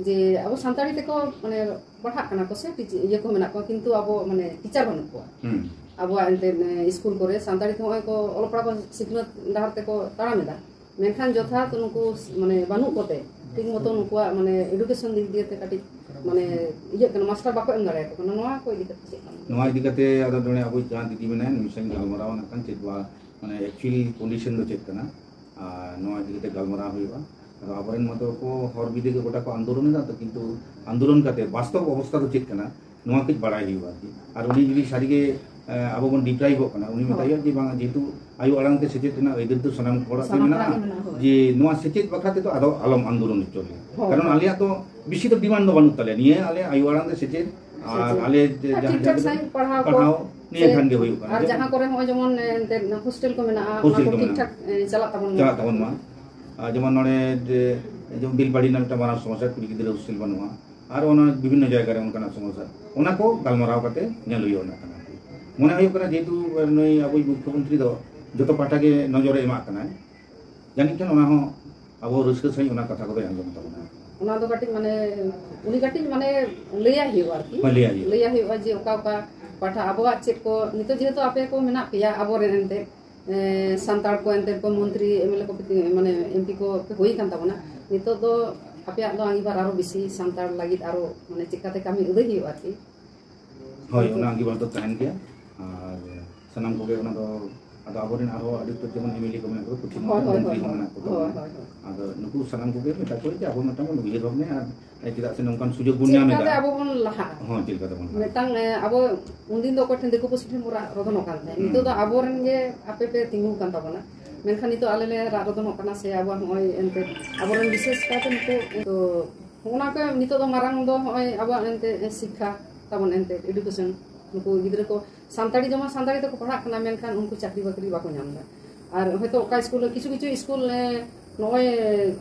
ᱡᱮ ᱟᱵᱚ ᱥᱟᱱᱛᱟᱲᱤ ᱛᱮᱠᱚ ᱢᱟᱱᱮ ᱯᱟᱲᱦᱟᱜ ᱠᱟᱱᱟ ᱠᱚ ᱥᱮ ᱴᱤᱪ-, ᱤᱭᱟᱹ ᱠᱚ ᱢᱮᱱᱟᱜ ᱠᱚᱣᱟ, ᱠᱤᱱᱛᱩ ᱟᱵᱚ ᱢᱟᱱᱮ ᱴᱤᱪᱟᱨ ᱵᱟᱹᱱᱩᱜ ᱠᱚᱣᱟ᱾ ᱦᱩᱸ᱾ ᱟᱵᱚᱣᱟᱜ ᱮᱱᱛᱮᱫ, ᱮ, ᱥᱠᱩᱞ ᱠᱚᱨᱮ ᱥᱟᱱᱛᱟᱲᱤ ᱛᱮ ᱦᱚᱸᱜᱼᱚᱭ ᱠᱚ ᱚᱞᱚᱜ ᱯᱟᱲᱦᱟᱜ ᱠᱚ ᱥᱤᱠᱷᱱᱟᱹᱛ ᱰᱟᱦᱟᱨ ᱛᱮᱠᱚ ᱛᱟᱲᱟᱢ ᱮᱫᱟ, ᱢᱮᱱᱠᱷᱟᱱ ᱡᱚᱛᱷᱟᱛ ᱱᱩᱠᱩ ᱢᱟᱱᱮ ᱵᱟᱹᱱᱩᱜ ᱠᱚᱛᱮ ᱴᱷᱤᱠ ᱢᱚᱛᱚ ᱱᱩᱠᱩᱣᱟᱜ ᱢᱟᱱᱮ ᱮᱰᱩᱠᱮᱥᱚᱱ ᱫᱤᱠ ᱫᱤᱭᱮ ᱛᱮ ᱠᱟᱹᱴᱤᱡ ᱢᱟᱱᱮ ᱤᱭᱟᱹᱜ ᱠᱟᱱᱟ, ᱢᱟᱥᱴᱟᱨ ᱵᱟᱠᱚ ᱮᱢ ᱫᱟᱲᱮᱭᱟᱠᱚ ᱠᱟᱱᱟ᱾ ᱱᱚᱣᱟ ᱠᱚ ᱤᱫᱤ ᱠᱟᱛᱮ ᱪᱮᱫ ᱠᱟᱱᱟ? ᱱᱚᱣᱟ ᱤᱫᱤ ᱠᱟᱛᱮ ᱟᱫᱚ ᱱᱚᱰᱮ ᱟᱵᱚ ᱡᱟᱦᱟᱸ ᱫᱤᱫᱤ ᱢᱮᱱᱟᱭᱟ, ᱱᱩᱭ ᱥᱟᱶ ᱤᱧ ᱜᱟᱞᱢᱟᱨᱟᱣ ᱱᱟᱜ ᱠᱷᱟᱱ ᱪᱮᱫ ᱵᱟ-, ᱢᱟᱱᱮ ᱮᱠᱪᱩᱭᱮᱞ ᱠᱚᱱᱰᱤᱥᱚᱱ ᱫᱚ ᱪᱮᱫ ᱠᱟᱱᱟ, ᱟᱨ ᱱᱚᱣᱟ ᱤᱫᱤ ᱠᱟᱛᱮ ᱜᱟᱞᱢᱟᱨᱟᱣ ᱦᱩᱭᱩᱜᱼᱟ᱾ ᱟᱫᱚ ᱟᱵᱚᱨᱮᱱ ᱢᱟᱛᱚ ᱠᱚ ᱦᱚᱨ ᱵᱤᱫᱟᱹ ᱜᱮ ᱜᱚᱴᱟ ᱠᱚ ᱟᱱᱫᱳᱞᱚᱱ ᱮᱫᱟ ᱛᱚ, ᱠᱤᱱᱛᱩ ᱟᱱᱫᱳᱞᱚᱱ ᱠᱟᱛᱮ ᱵᱟᱥᱛᱚᱵ ᱚᱵᱚᱥᱛᱷᱟ ᱫᱚ ᱪᱮᱫ ᱠᱟᱱᱟ, ᱱᱚᱣᱟ ᱠᱟᱹᱡ ᱵᱟᱲᱟᱭ ᱦᱩᱭᱩᱜᱼᱟ ᱟᱨᱠᱤ᱾ ᱟᱨ ᱩᱱᱤ ᱡᱩᱫᱤ ᱥᱟᱹᱨᱤᱜᱮ, ᱮ, ᱟᱵᱚ ᱵᱚᱱ ᱰᱤᱯᱨᱟᱭᱤᱵᱷᱚᱜ ᱠᱟᱱᱟ, ᱩᱱᱤ ᱢᱮᱛᱟᱭ ᱦᱳᱭ᱾ ᱦᱩᱭᱩᱜᱼᱟ ᱡᱮ ᱵᱟᱝ, ᱡᱮᱦᱮᱛᱩ ᱟᱭᱳ ᱟᱲᱟᱝ ᱛᱮ ᱥᱮᱪᱮᱫ ᱨᱮᱱᱟᱜ ᱟᱹᱭᱫᱟᱹᱨ ᱫᱚ ᱥᱟᱱᱟᱢ ᱦᱚᱲᱟᱜ ᱜᱮ ᱥᱟᱱᱟᱢ ᱢᱮᱱᱟᱜᱼᱟ, ᱦᱚᱲᱟᱜ ᱜᱮ ᱢᱮᱱᱟᱜᱼᱟ, ᱦᱳᱭ᱾ ᱡᱮ ᱱᱚᱣᱟ ᱥᱮᱪᱮᱫ ᱵᱟᱠᱷᱨᱟ ᱛᱮᱫᱚ ᱟᱫᱚ ᱟᱞᱚᱢ ᱟᱱᱫᱳᱞᱚᱱ ᱦᱚᱪᱚ ᱞᱮᱭᱟ᱾ ᱦᱳᱭ᱾ ᱠᱟᱨᱚᱱ ᱟᱞᱮᱭᱟᱜ ᱫᱚ ᱵᱮᱥᱤ ᱫᱚ ᱰᱤᱢᱟᱱᱰ ᱫᱚ ᱵᱟᱹᱱᱩᱜ ᱛᱟᱞᱮᱭᱟ, ᱱᱤᱭᱟᱹ ᱟᱞᱮ ᱟᱭᱳ ᱟᱲᱟᱝ ᱛᱮ ᱥᱮᱪᱮᱫ ᱟᱨ ᱟᱞᱮ ᱡᱟᱦᱟᱸ ᱴᱷᱤᱠ ᱴᱷᱟᱠ ᱥᱟᱺᱦᱤᱡ ᱯᱟᱲᱦᱟᱣ ᱠᱚ ᱱᱤᱭᱟᱹ ᱠᱷᱟᱱ ᱜᱮ ᱦᱩᱭᱩᱜ ᱠᱟᱱᱟ᱾ ᱟᱨ ᱡᱟᱦᱟᱸ ᱠᱚᱨᱮ ᱦᱚᱸᱜᱼᱚᱭ ᱡᱮᱢᱚᱱ ᱮᱱᱛᱮᱫ ᱦᱳᱥᱴᱮᱞ ᱠᱚ ᱢᱮᱱᱟᱜᱼᱟ, ᱚᱱᱟ ᱠᱚ ᱴᱷᱤᱠ ᱴᱷᱟᱠ ᱪᱟᱞᱟᱜ ᱛᱟᱵᱚᱱ ᱢᱟ᱾ ᱪᱟᱞᱟᱜ ᱛᱟᱵᱚᱱ ᱢᱟ᱾ ᱟᱨ ᱡᱮᱢᱚᱱ ᱱᱚᱰᱮ ᱡᱮ, ᱡᱮᱢᱚᱱ ᱵᱤᱞᱵᱟᱲᱤ ᱨᱮᱱᱟᱜ ᱢᱤᱫᱴᱟᱝ ᱢᱟᱨᱟᱝ ᱥᱚᱢᱚᱥᱥᱟ, ᱠᱩᱲᱤ ᱜᱤᱫᱽᱨᱟᱹ ᱦᱳᱥᱴᱮᱞ ᱵᱟᱹᱱᱩᱜᱼᱟ᱾ ᱟᱨ ᱚᱱᱟ ᱵᱤᱵᱷᱤᱱᱱᱚ ᱡᱟᱭᱜᱟ ᱨᱮ ᱚᱱᱠᱟᱱᱟᱜ ᱥᱚᱢᱚᱥᱥᱟ, ᱚᱱᱟ ᱠᱚ ᱜᱟᱞᱢᱟᱨᱟᱣ ᱠᱟᱛᱮ ᱧᱮᱞ ᱦᱩᱭᱩᱜᱼᱟ ᱚᱱᱟ ᱠᱟᱱᱟ᱾ ᱢᱚᱱᱮ ᱦᱩᱭᱩᱜ ᱠᱟᱱᱟ ᱡᱮᱦᱮᱛᱩ ᱱᱩᱭ ᱟᱵᱚᱭᱤᱡ ᱢᱩᱠᱠᱷᱚ ᱢᱚᱱᱛᱨᱤ ᱫᱚ ᱡᱚᱛᱚ ᱯᱟᱦᱴᱟ ᱜᱮ ᱱᱚᱡᱚᱨᱮ ᱮᱢᱟᱜ ᱠᱟᱱᱟᱭ, ᱡᱟᱹᱱᱤᱡ ᱠᱷᱟᱱ ᱚᱱᱟ ᱦᱚᱸ ᱟᱵᱚ ᱨᱟᱹᱥᱠᱟᱹ ᱥᱟᱺᱦᱤᱡ ᱚᱱᱟ ᱠᱟᱛᱷᱟ ᱠᱚᱫᱚᱭ ᱟᱸᱡᱚᱢ ᱛᱟᱵᱚᱱᱟ᱾ ᱚᱱᱟ ᱫᱚ ᱠᱟᱹᱴᱤᱡ ᱢᱟᱱᱮ ᱩᱱᱤ ᱠᱟᱹᱴᱤᱡ ᱢᱟᱱᱮ ᱞᱟᱹᱭᱟᱭ ᱦᱩᱭᱩᱜᱼᱟ ᱟᱨᱠᱤ᱾ ᱦᱳᱭ, ᱞᱟᱹᱭᱟᱭ ᱦᱩᱭᱩᱜᱼᱟ᱾ ᱞᱟᱹᱭᱟᱭ ᱦᱩᱭᱩᱜᱼᱟ ᱡᱮ ᱚᱠᱟ ᱚᱠᱟ ᱯᱟᱦᱴᱟ ᱟᱵᱚᱣᱟᱜ ᱪᱮᱫ ᱠᱚ ᱱᱤᱛᱚᱜ ᱡᱮᱦᱮᱛᱩ ᱟᱯᱮ ᱠᱚ ᱢᱮᱱᱟᱜ ᱯᱮᱭᱟ ᱟᱵᱚᱨᱮᱱ ᱮᱱᱛᱮᱫ, ᱮ, ᱥᱟᱱᱛᱟᱲ ᱠᱚ ᱮᱱᱛᱮᱫ ᱠᱚ ᱢᱚᱱᱛᱨᱤ ᱮᱢ ᱮᱞ ᱮ ᱠᱚ ᱯᱮ-, ᱢᱟᱱᱮ ᱮᱢ ᱯᱤ ᱠᱚ ᱯᱮ ᱦᱩᱭ ᱟᱠᱟᱱ ᱛᱟᱵᱚᱱᱟ, ᱱᱤᱛᱚᱜ ᱫᱚ ᱟᱯᱮᱭᱟᱜ ᱫᱚ ᱟᱸᱜᱤᱵᱷᱟᱨ ᱟᱨᱚ ᱵᱮᱥᱤ ᱥᱟᱱᱛᱟᱲ ᱞᱟᱹᱜᱤᱫ ᱟᱨᱚ ᱢᱟᱱᱮ ᱪᱮᱠᱟᱛᱮ ᱠᱟᱹᱢᱤ ᱟᱹᱫᱟᱹᱭ ᱦᱩᱭᱩᱜᱼᱟ ᱟᱨᱠᱤ᱾ ᱦᱳᱭ, ᱚᱱᱟ ᱟᱸᱜᱤᱵᱷᱟᱨ ᱫᱚ ᱛᱟᱦᱮᱱ ᱜᱮᱭᱟ᱾ ᱟᱨ ᱥᱟᱱᱟᱢ ᱠᱚᱜᱮ ᱚᱱᱟ ᱫᱚ, ᱟᱫᱚ ᱟᱵᱚᱨᱮᱱ ᱟᱨᱦᱚᱸ ᱟᱹᱰᱤ ᱩᱛᱟᱹᱨ ᱡᱮᱢᱚᱱ ᱮᱢ ᱮᱞ ᱮ ᱠᱚ ᱢᱮᱱᱟᱜ ᱠᱚᱣᱟ, ᱯᱚᱪᱷᱤᱢ ᱦᱳᱭ, ᱵᱟᱝᱞᱟ ᱦᱳᱭ, ᱢᱚᱱᱛᱨᱤ ᱦᱚᱸ ᱦᱳᱭ, ᱢᱮᱱᱟᱜ ᱠᱚ ᱦᱳᱭ, ᱛᱟᱵᱚᱱᱟ᱾ ᱦᱳᱭ, ᱦᱳᱭ᱾ ᱟᱫᱚ ᱱᱩᱠᱩ ᱥᱟᱱᱟᱢ ᱠᱚᱜᱮ ᱢᱮᱛᱟ ᱠᱚ ᱦᱩᱭᱩᱜ ᱡᱮ ᱟᱵᱚ ᱢᱤᱫᱴᱟᱝ ᱵᱚᱱ ᱩᱭᱦᱟᱹᱨ ᱵᱷᱟᱵᱽᱱᱟᱭᱟ ᱟᱨ ᱪᱮᱫᱟᱜ ᱥᱮ ᱱᱚᱝᱠᱟᱱ ᱥᱩᱡᱳᱜᱽ ᱵᱚᱱ ᱪᱮᱫ ᱧᱟᱢ ᱞᱮᱠᱟᱛᱮ ᱮᱫᱟ᱾ ᱟᱵᱚ ᱵᱚᱱ ᱞᱟᱦᱟᱜᱼᱟ? ᱦᱚᱸ, ᱪᱮᱫ ᱞᱮᱠᱟ ᱛᱮᱵᱚᱱ ᱞᱟᱦᱟᱜᱼᱟ? ᱢᱤᱫᱴᱟᱝ, ᱮ, ᱟᱵᱚ ᱩᱱᱫᱤᱱ ᱫᱚ ᱚᱠᱚᱭ ᱴᱷᱮᱱ ᱫᱤᱠᱩ ᱯᱩᱥᱤ ᱴᱷᱮᱱ ᱵᱚᱱ ᱨᱟᱜ ᱨᱚᱫᱚᱱᱚᱜ ᱠᱟᱱ ᱛᱟᱦᱮᱸᱫ, ᱦᱩᱸ᱾ ᱱᱤᱛᱚᱜ ᱫᱚ ᱟᱵᱚᱨᱮᱱ ᱜᱮ ᱟᱯᱮ ᱯᱮ ᱛᱤᱸᱜᱩ ᱟᱠᱟᱱ ᱛᱟᱵᱚᱱᱟ᱾ ᱢᱮᱱᱠᱷᱟᱱ ᱱᱤᱛᱚᱜ ᱟᱞᱮ ᱞᱮ ᱨᱟᱜ ᱨᱚᱫᱚᱱᱚᱜ ᱠᱟᱱᱟ ᱥᱮ ᱟᱵᱚᱣᱟᱜ ᱱᱚᱜᱼᱚᱭ ᱮᱱᱛᱮᱫ ᱟᱵᱚᱨᱮᱱ ᱵᱤᱥᱮᱥ ᱠᱟᱭᱛᱮ ᱱᱩᱠᱩ, ᱛᱚ, ᱦᱚᱸᱜᱼᱚ ᱱᱟ ᱠᱚ ᱱᱤᱛᱚᱜ ᱫᱚ ᱢᱟᱨᱟᱝ ᱫᱚ ᱱᱚᱜᱼᱚᱭ ᱟᱵᱚᱣᱟᱜ ᱮᱱᱛᱮᱫ ᱥᱤᱠᱠᱷᱟ ᱛᱟᱵᱚᱱ ᱮᱱᱛᱮᱫ education᱾ ᱱᱩᱠᱩ ᱜᱤᱫᱽᱨᱟᱹ ᱠᱚ ᱥᱟᱱᱛᱟᱲᱤ ᱡᱮᱢᱚᱱ ᱥᱟᱱᱛᱟᱲᱤ ᱛᱮᱠᱚ ᱯᱟᱲᱦᱟᱜ ᱠᱟᱱᱟ, ᱢᱮᱱᱠᱷᱟᱱ ᱩᱱᱠᱩ ᱪᱟᱹᱠᱨᱤ ᱵᱟᱹᱠᱨᱤ ᱵᱟᱠᱚ ᱧᱟᱢ ᱮᱫᱟ᱾ ᱟᱨ ᱦᱚᱭᱛᱳ ᱚᱠᱟ ᱥᱠᱩᱞ ᱨᱮ ᱠᱤᱪᱷᱩ ᱠᱤᱪᱷᱩ ᱥᱠᱩᱞ, ᱮ, ᱱᱚᱜᱼᱚᱭ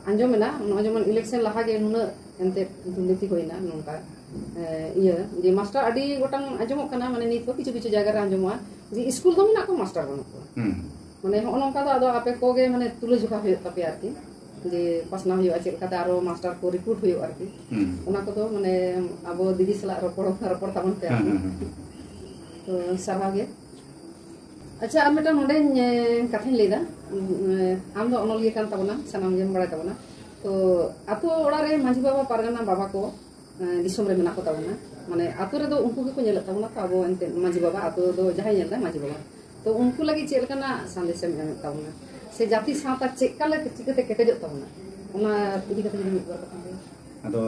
ᱟᱸᱡᱚᱢ ᱮᱱᱟ, ᱱᱚᱜᱼᱚᱭ ᱡᱮᱢᱚᱱ election ᱞᱟᱦᱟ ᱜᱮ ᱱᱩᱱᱟᱹᱜ ᱮᱱᱛᱮᱫ ᱫᱩᱨᱱᱤᱛᱤ ᱦᱩᱭᱱᱟ ᱱᱚᱝᱠᱟ, ᱮ, ᱤᱭᱟᱹ ᱡᱮ ᱢᱟᱥᱴᱟᱨ ᱟᱹᱰᱤ ᱜᱚᱴᱟᱝ ᱟᱸᱡᱚᱢᱚᱜ ᱠᱟᱱᱟ, ᱢᱟᱱᱮ ᱱᱤᱛ ᱦᱚᱸ ᱠᱤᱪᱷᱩ ᱠᱤᱪᱷᱩ ᱡᱟᱭᱜᱟ ᱨᱮ ᱟᱸᱡᱚᱢᱚᱜᱼᱟ ᱡᱮ ᱥᱠᱩᱞ ᱫᱚ ᱢᱮᱱᱟᱜ ᱠᱚᱣᱟ, ᱢᱟᱥᱴᱟᱨ ᱵᱟᱹᱱᱩᱜ ᱠᱚᱣᱟ᱾ ᱦᱩᱸ᱾ ᱢᱟᱱᱮ ᱦᱚᱸᱜᱼᱚ ᱱᱚᱝᱠᱟ ᱫᱚ ᱟᱫᱚ ᱟᱯᱮ ᱠᱚᱜᱮ ᱢᱟᱱᱮ ᱛᱩᱞᱟᱹ ᱡᱚᱠᱷᱟ ᱦᱩᱭᱩᱜ ᱛᱟᱯᱮᱭᱟ ᱟᱨᱠᱤ, ᱡᱮ ᱯᱟᱥᱱᱟᱣ ᱦᱩᱭᱩᱜᱼᱟ, ᱪᱮᱫ ᱞᱮᱠᱟᱛᱮ ᱟᱨᱚ ᱢᱟᱥᱴᱟᱨ ᱠᱚ recruit ᱦᱩᱭᱩᱜᱼᱟ ᱟᱨᱠᱤ᱾ ᱦᱩᱸ᱾ ᱚᱱᱟ ᱠᱚᱫᱚ ᱢᱟᱱᱮ ᱟᱵᱚ ᱫᱤᱫᱤ ᱥᱟᱞᱟᱜ ᱨᱚᱯᱚᱲ, ᱨᱚᱯᱚᱲ ᱛᱟᱵᱚᱱ ᱯᱮ ᱦᱮᱸ, ᱟᱨᱠᱤ᱾ ᱦᱮᱸ, ᱦᱮᱸ, ᱦᱮᱸ᱾ ᱛᱚ ᱥᱟᱨᱦᱟᱣ ᱜᱮ᱾ ᱟᱪᱪᱷᱟ, ᱟᱨ ᱢᱤᱫᱴᱟᱝ ᱱᱚᱰᱮᱧ, ᱮ, ᱠᱟᱛᱷᱟᱧ ᱞᱟᱹᱭᱫᱟ᱾ ᱩᱸ, ᱮ, ᱟᱢ ᱫᱚ ᱚᱱᱚᱞᱤᱭᱟᱹ ᱠᱟᱱ ᱛᱟᱵᱚᱱᱟᱢ, ᱥᱟᱱᱟᱢ ᱜᱮᱢ ᱵᱟᱲᱟᱭ ᱛᱟᱵᱚᱱᱟ᱾ ᱛᱚ ᱟᱛᱳ ᱚᱲᱟᱜ ᱨᱮ ᱢᱟᱺᱡᱷᱤ ᱵᱟᱵᱟ, ᱯᱟᱨᱜᱟᱱᱟ ᱵᱟᱵᱟ ᱠᱚ, ᱮ, ᱫᱤᱥᱚᱢ ᱨᱮ ᱢᱮᱱᱟᱜ ᱠᱚ ᱛᱟᱵᱚᱱᱟ, ᱢᱟᱱᱮ ᱟᱛᱳ ᱨᱮᱫᱚ ᱩᱱᱠᱩ ᱜᱮᱠᱚ ᱧᱮᱞᱮᱫ ᱛᱟᱵᱚᱱᱟ ᱛᱚ, ᱟᱵᱚ ᱮᱱᱛᱮᱫ ᱢᱟᱺᱡᱷᱤ ᱵᱟᱵᱟ, ᱟᱛᱳ ᱫᱚ ᱡᱟᱦᱟᱸᱭ ᱧᱮᱞ ᱫᱟ ᱢᱟᱺᱡᱷᱤ ᱵᱟᱵᱟ᱾ ᱛᱚ ᱩᱱᱠᱩ ᱞᱟᱹᱜᱤᱫ ᱪᱮᱫ ᱞᱮᱠᱟᱱᱟᱜ ᱥᱟᱸᱫᱮᱥ ᱮᱢ ᱮᱢᱮᱫ ᱛᱟᱵᱚᱱᱟ, ᱥᱮ ᱡᱟᱹᱛᱤ ᱥᱟᱶᱛᱟ ᱪᱮᱫ ᱞᱮᱠᱟ ᱞᱮ-, ᱪᱤᱠᱟᱹᱛᱮ ᱠᱮᱴᱮᱡᱚᱜ ᱛᱟᱵᱚᱱᱟ, ᱚᱱᱟ ᱤᱫᱤ ᱠᱟᱛᱮ ᱡᱩᱫᱤ ᱢᱤᱫ ᱵᱟᱨ ᱠᱟᱛᱷᱟᱢ ᱞᱟᱹᱭᱟ? ᱟᱫᱚ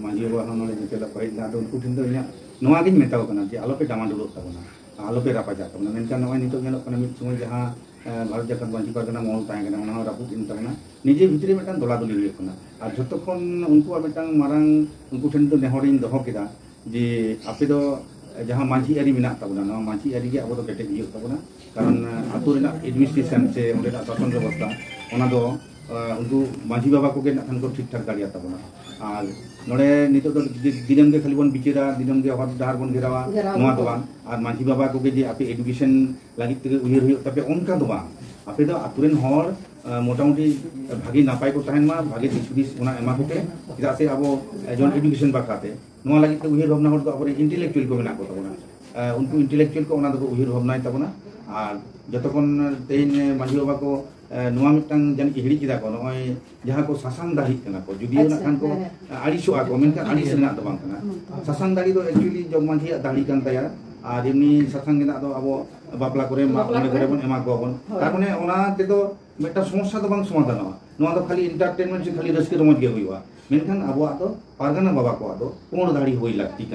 ᱢᱟᱺᱡᱷᱤ ᱵᱟᱵᱟ ᱦᱚᱸ ᱱᱚᱰᱮ ᱧᱮᱯᱮᱞᱚᱜ ᱠᱚ ᱦᱮᱡ ᱞᱮᱱᱟ, ᱟᱫᱚ ᱩᱱᱠᱩ ᱴᱷᱮᱱ ᱫᱚ ᱤᱧᱟᱹᱜ ᱱᱚᱣᱟ ᱜᱤᱧ ᱢᱮᱛᱟ ᱠᱚ ᱠᱟᱱᱟ ᱡᱮ ᱟᱞᱚᱯᱮ ᱰᱟᱢᱟᱰᱳᱞᱚᱜ ᱛᱟᱵᱚᱱᱟ, ᱟᱞᱚᱯᱮ ᱨᱟᱯᱟᱪᱟᱜ ᱛᱟᱵᱚᱱᱟ᱾ ᱢᱮᱱᱠᱷᱟᱱ ᱱᱚᱜᱼᱚᱭ ᱱᱤᱛᱚᱜ ᱧᱮᱞᱚᱜ ᱠᱟᱱᱟ, ᱢᱤᱫ ᱥᱚᱢᱚᱭ ᱡᱟᱦᱟᱸ, ᱮ, ᱵᱷᱟᱨᱚᱛ ᱡᱟᱠᱟᱛ ᱢᱟᱺᱡᱷᱤ ᱯᱟᱨᱜᱟᱱᱟ ᱢᱚᱦᱚᱞ ᱛᱟᱦᱮᱸ ᱠᱟᱱᱟ, ᱚᱱᱟ ᱦᱚᱸ ᱨᱟᱹᱯᱩᱫ ᱮᱱ ᱛᱟᱵᱚᱱᱟ᱾ ᱱᱤᱡᱮ ᱵᱷᱤᱛᱨᱤ ᱨᱮ ᱢᱤᱫᱴᱟᱝ ᱫᱚᱞᱟᱫᱚᱞᱤ ᱦᱩᱭᱩᱜ ᱠᱟᱱᱟ᱾ ᱟᱨ ᱡᱷᱚᱛᱚ ᱠᱷᱚᱱ ᱩᱱᱠᱩᱣᱟᱜ ᱢᱤᱫᱴᱟᱝ ᱢᱟᱨᱟᱝ, ᱩᱱᱠᱩ ᱴᱷᱮᱱ ᱫᱚ ᱱᱮᱦᱚᱨᱤᱧ ᱫᱚᱦᱚ ᱠᱮᱫᱟ ᱡᱮ ᱟᱯᱮ ᱫᱚ ᱡᱟᱦᱟᱸ ᱢᱟᱹᱡᱷᱤ ᱟᱹᱨᱤ ᱢᱮᱱᱟᱜ ᱛᱟᱵᱚᱱᱟ, ᱱᱚᱣᱟ ᱢᱟᱹᱡᱷᱤ ᱟᱹᱨᱤ ᱜᱮ ᱟᱵᱚ ᱫᱚ ᱠᱮᱴᱮᱡ ᱦᱩᱭᱩᱜ ᱛᱟᱵᱚᱱᱟ᱾ ᱠᱟᱨᱚᱱ ᱟᱹᱛᱩ ᱨᱮᱱᱟᱜ ᱮᱰᱢᱤᱱᱤᱥᱴᱨᱮᱥᱚᱱ ᱥᱮ ᱚᱸᱰᱮᱱᱟᱜ ᱥᱟᱥᱚᱱ ᱵᱮᱵᱚᱥᱛᱷᱟ, ᱚᱱᱟ ᱫᱚ ᱩᱱᱠᱩ ᱢᱟᱹᱡᱷᱤ ᱵᱟᱵᱟ ᱠᱚᱜᱮ ᱱᱟᱜ ᱠᱷᱟᱱ ᱠᱚ ᱴᱷᱤᱠ ᱴᱷᱟᱠ ᱫᱟᱲᱮᱭᱟᱛᱟ ᱵᱚᱱᱟ᱾ ᱟᱨ ᱱᱚᱰᱮ ᱱᱤᱛᱚᱜ ᱫᱚ ᱫᱤᱱᱟᱹᱢ ᱜᱮ ᱠᱷᱟᱹᱞᱤ ᱵᱚᱱ ᱵᱤᱪᱟᱹᱨᱟ, ᱫᱤᱱᱟᱹᱢ ᱜᱮ ᱦᱚᱨ ᱰᱟᱦᱟᱨ ᱵᱚᱱ ᱜᱷᱮᱨᱟᱣᱟ, ᱱᱚᱣᱟ ᱫᱚ ᱵᱟᱝ᱾ ᱟᱨ ᱢᱟᱹᱡᱷᱤ ᱵᱟᱵᱟ ᱠᱚᱜᱮ ᱡᱮ ᱟᱯᱮ ᱮᱰᱩᱠᱮᱥᱚᱱ ᱞᱟᱹᱜᱤᱫ ᱛᱮᱜᱮ ᱩᱭᱦᱟᱹᱨ ᱦᱩᱭᱩᱜ ᱛᱟᱯᱮ, ᱚᱱᱠᱟ ᱫᱚ ᱵᱟᱝ᱾ ᱟᱯᱮ ᱫᱚ ᱟᱹᱛᱩ ᱨᱮᱱ ᱦᱚᱲ ᱢᱚᱴᱟᱢᱩᱴᱤ ᱵᱷᱟᱜᱮ ᱱᱟᱯᱟᱭ ᱠᱚ ᱛᱟᱦᱮᱱ ᱢᱟ, ᱵᱷᱟᱜᱮ ᱫᱤᱥ ᱦᱩᱫᱤᱥ ᱚᱱᱟ ᱮᱢᱟ ᱠᱚᱯᱮ᱾ ᱪᱮᱫᱟᱜ ᱥᱮ ᱟᱵᱚ ᱡᱮᱢᱚᱱ ᱮᱰᱩᱠᱮᱥᱚᱱ ᱵᱟᱠᱷᱨᱟᱛᱮ ᱱᱚᱣᱟ ᱞᱟᱹᱜᱤᱫ ᱛᱮ ᱩᱭᱦᱟᱹᱨ ᱵᱷᱟᱵᱽᱱᱟ ᱦᱚᱲ ᱫᱚ ᱟᱵᱚᱨᱮᱱ ᱤᱱᱴᱮᱞᱮᱠᱪᱩᱭᱟᱞ ᱠᱚ ᱢᱮᱱᱟᱜ ᱠᱚ ᱛᱟᱵᱚᱱᱟ᱾ ᱩᱱᱠᱩ ᱤᱱᱴᱮᱞᱮᱠᱪᱩᱭᱟᱞ ᱠᱚ ᱚᱱᱟ ᱫᱚᱠᱚ ᱩᱭᱦᱟᱹᱨ ᱵᱷᱟᱵᱽᱱᱟᱭ ᱛᱟᱵᱚᱱᱟ᱾ ᱟᱨ ᱡᱚᱛᱚᱠᱷᱚᱱ ᱛᱮᱦᱮᱧ ᱢᱟᱹᱡᱷᱤ ᱵᱟᱵᱟ ᱠᱚ ᱱᱚᱣᱟ ᱢᱤᱫᱴᱟᱝ ᱡᱟᱹᱱᱤᱡ ᱦᱤᱲᱤᱡ ᱠᱮᱫᱟ ᱠᱚ, ᱱᱚᱜᱼᱚᱭ ᱡᱟᱦᱟᱸ ᱠᱚ ᱥᱟᱥᱟᱝ ᱫᱟᱲᱦᱤᱜ ᱠᱟᱱᱟ ᱠᱚ, ᱡᱩᱫᱤᱭᱳ ᱱᱟᱜ ᱠᱷᱟᱱ ᱠᱚ ᱟᱹᱲᱤᱥᱚᱜᱼᱟ ᱠᱚ, ᱢᱮᱱᱠᱷᱟᱱ ᱟᱹᱲᱤᱥ ᱨᱮᱱᱟᱜ ᱫᱚ ᱵᱟᱝ ᱠᱟᱱᱟ᱾ ᱥᱟᱥᱟᱝ ᱫᱟᱲᱦᱤ ᱫᱚ ᱮᱠᱪᱩᱭᱮᱞᱤ ᱡᱚᱜᱽ ᱢᱟᱹᱡᱷᱤᱭᱟᱜ ᱫᱟᱲᱦᱤ ᱠᱟᱱ ᱛᱟᱭᱟ᱾ ᱟᱨ ᱮᱢᱱᱤ ᱥᱟᱥᱟᱝ ᱜᱮᱸᱫᱟᱜ ᱫᱚ ᱟᱵᱚ ᱵᱟᱯᱞᱟ ᱠᱚᱨᱮ, ᱢᱟᱜ ᱢᱚᱬᱮ ᱠᱚᱨᱮ ᱵᱚᱱ ᱮᱢᱟ ᱠᱚᱣᱟ ᱵᱚᱱ᱾ ᱛᱟᱨ ᱢᱟᱱᱮ ᱚᱱᱟ ᱛᱮᱫᱚ ᱢᱤᱫᱴᱟᱝ ᱥᱚᱢᱚᱥᱥᱟ ᱫᱚ ᱵᱟᱝ ᱥᱚᱢᱟᱫᱷᱟᱱᱚᱜᱼᱟ᱾ ᱱᱚᱣᱟ ᱫᱚ ᱠᱷᱟᱹᱞᱤ ᱮᱱᱴᱟᱨᱴᱮᱱᱢᱮᱱᱴ ᱥᱮ ᱠᱷᱟᱹᱞᱤ ᱨᱟᱹᱥᱠᱟᱹ ᱨᱚᱢᱚᱡᱽ ᱜᱮ ᱦᱩᱭᱩᱜᱼᱟ᱾ ᱢᱮᱱᱠᱷᱟᱱ ᱟᱵᱚᱣᱟᱜ ᱫᱚ ᱯᱟᱨᱜᱟᱱᱟ ᱵᱟᱵᱟ ᱠᱚᱣᱟᱜ ᱫᱚ ᱯᱩᱸᱰ ᱫᱟᱲᱦᱤ ᱦᱩᱭ ᱞᱟᱹᱠᱛᱤ ᱠᱟᱱᱟ᱾